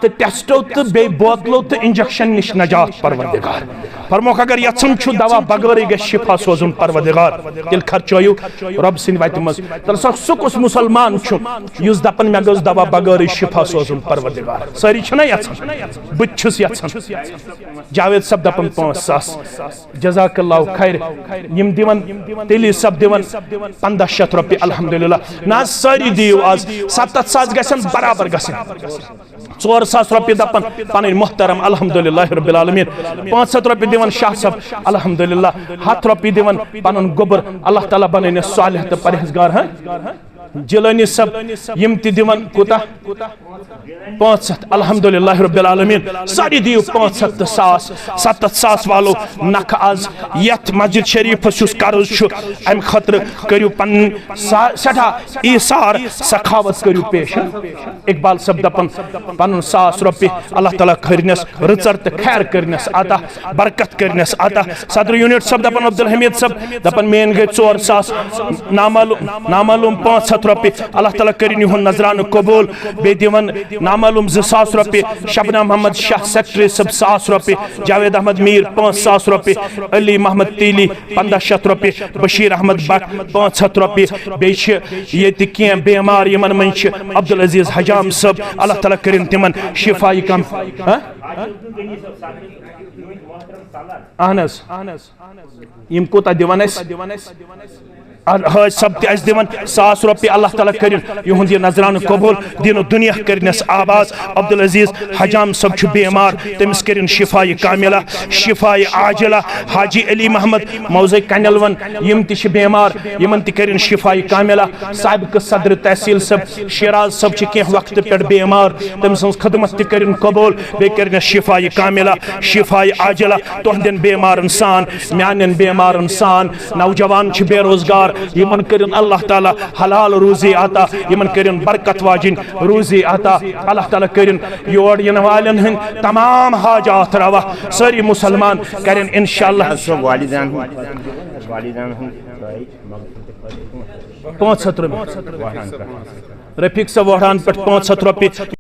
تہٕ ٹیسٹو تہٕ بیٚیہِ بوتلو تہٕ انجیکشن نِش نجات پروردگار۔ فرموکھ، اگر یژھان چھُ دوا بغٲرٕے گژھِ شفا سوزُن پروردگار، تیٚلہِ خرچٲیِو رۄب سٕنٛدِ وتہِ منٛز۔ تیٚلہِ سا سُہ کُس مسلمان چھُ یُس دپان مےٚ گٔژھ دوا بغٲرٕے شفا سوزُن پروردگار؟ سٲری چھِنہ یژھان؟ بہٕ تہِ چھُس یژھان۔ جاوید صٲب دپان پانٛژھ ساس۔ جزاک اللہ خیر۔ یِم دِوان، تیلی صٲب دِوان پنٛداہ شیٚتھ رۄپیہِ، الحمدللہ۔ نہ حظ، سٲری دِیِو آز، ستتھ ساس گژھن برابر گژھٕنۍ۔ ژور ساس رۄپیہِ دپان پنٕنۍ محترم، الحمدللہ رب العالمین۔ پانٛژھ ہتھ رۄپیہِ دِوان شاہ صٲب، الحمدللہ۔ ہتھ رۄپیہِ دِوان پنُن گوٚبُر، اللہ تعالیٰ بنٲینس صالح تہٕ پرہیزگار۔ ہاں، جیلانی صٲب، یِم تہِ دِوان کوٗتاہ؟ پانٛژھ ہتھ، الحمدللہ رب العالمین۔ سٲری دِیِو پانٛژھ ہتھ تہٕ ساس، ستتھ ساس والو نکھٕ آز یتھ مسجد شریفس یُس قرض چھُ، امہِ خٲطرٕ کٔرِو پنٕنۍ سا-، سٮ۪ٹھاہ ایثار سخاوت کٔرِو پیش۔ اقبال صٲب دپان پنُن ساس رۄپیہِ، اللہ تعالیٰ کٔرنس رٕژر تہٕ خیر کٔرنس عطا، برکت کٔرنس عطا۔ صدر یونٹ صٲب دپان، عبدالحمید صٲب دپان، میٲنۍ گٔے ژور ساس، نامعلوم، نامعلوم پانٛژھ ہتھ رۄپیہِ، اللہ تعالیٰ کٔرِن یِہُنٛد نذرانہٕ قبوٗل۔ بیٚیہِ دِوان نامعلوم زٕ ساس رۄپیہِ، شبنم محمد شاہ سیکرٹری صٲب ساس رۄپیہِ، جاوید احمد میٖر پانٛژھ ساس رۄپیہِ، علی محمد تیلی پنٛداہ شیٚتھ رۄپیہِ، بشیر احمد بٹ پانٛژھ ہتھ رۄپیہِ۔ بیٚیہِ چھِ ییٚتہِ کینٛہہ بیمار، یِمن منٛز چھِ عبدالعزیز حجام صٲب، اللہ تعالیٰ کٔرِن تِمن شفا کام۔ ہاں؟ اہن حظ۔ یِم کوٗتاہ دِوان اَسہِ؟ آ، حٲج صٲب تہِ اَسہِ دِوان ساس رۄپیہِ، اللہ تعالیٰ کٔرِن یِہُنٛد یہِ نذرانہٕ قبوٗل، دیٖنُ دُنیا کٔرِنَس آباد۔ عبدالعزیز حجام صٲب چھُ بیمار، تٔمِس کٔرِن شفایہِ کاملہ، شفایہِ عاجلہ۔ حاجی علی محمد موضے کنیلون، یِم تہِ چھِ بیمار، یِمن تہِ کٔرِن شفایہِ کاملہ۔ سابقہٕ صدر تحصیل صٲب شیراز صٲب چھِ کینٛہہ وقتہٕ پٮ۪ٹھ بیمار، تٔمۍ سٕنٛز خدمت تہِ کٔرِن قبوٗل، بیٚیہِ کٔرِنَس شفایہِ کاملہ، شفایہِ عاجلہ۔ تُہنٛدٮ۪ن بیمارن سان، میانٮ۪ن بیمارن سان۔ نوجوان چھِ بے روزگار، یِمن کٔرِن اللہ تعالیٰ حلال روزی عطا، یِمن کٔرِن برکت واجِنۍ روزی عطا۔ اللہ تعالیٰ کٔرِن یور یِنہٕ والٮ۪ن ہٕنٛدۍ تمام حاجات روا۔ سٲری مسلمان کَرن انشاءاللہ۔ حظ سُہ والدین ہُنٛد، والدین ہُنٛد پانٛژھ ہتھ رۄپیہِ۔ رفیق صٲب وۄہران پٮ۪ٹھ پانٛژھ ہتھ رۄپیہِ۔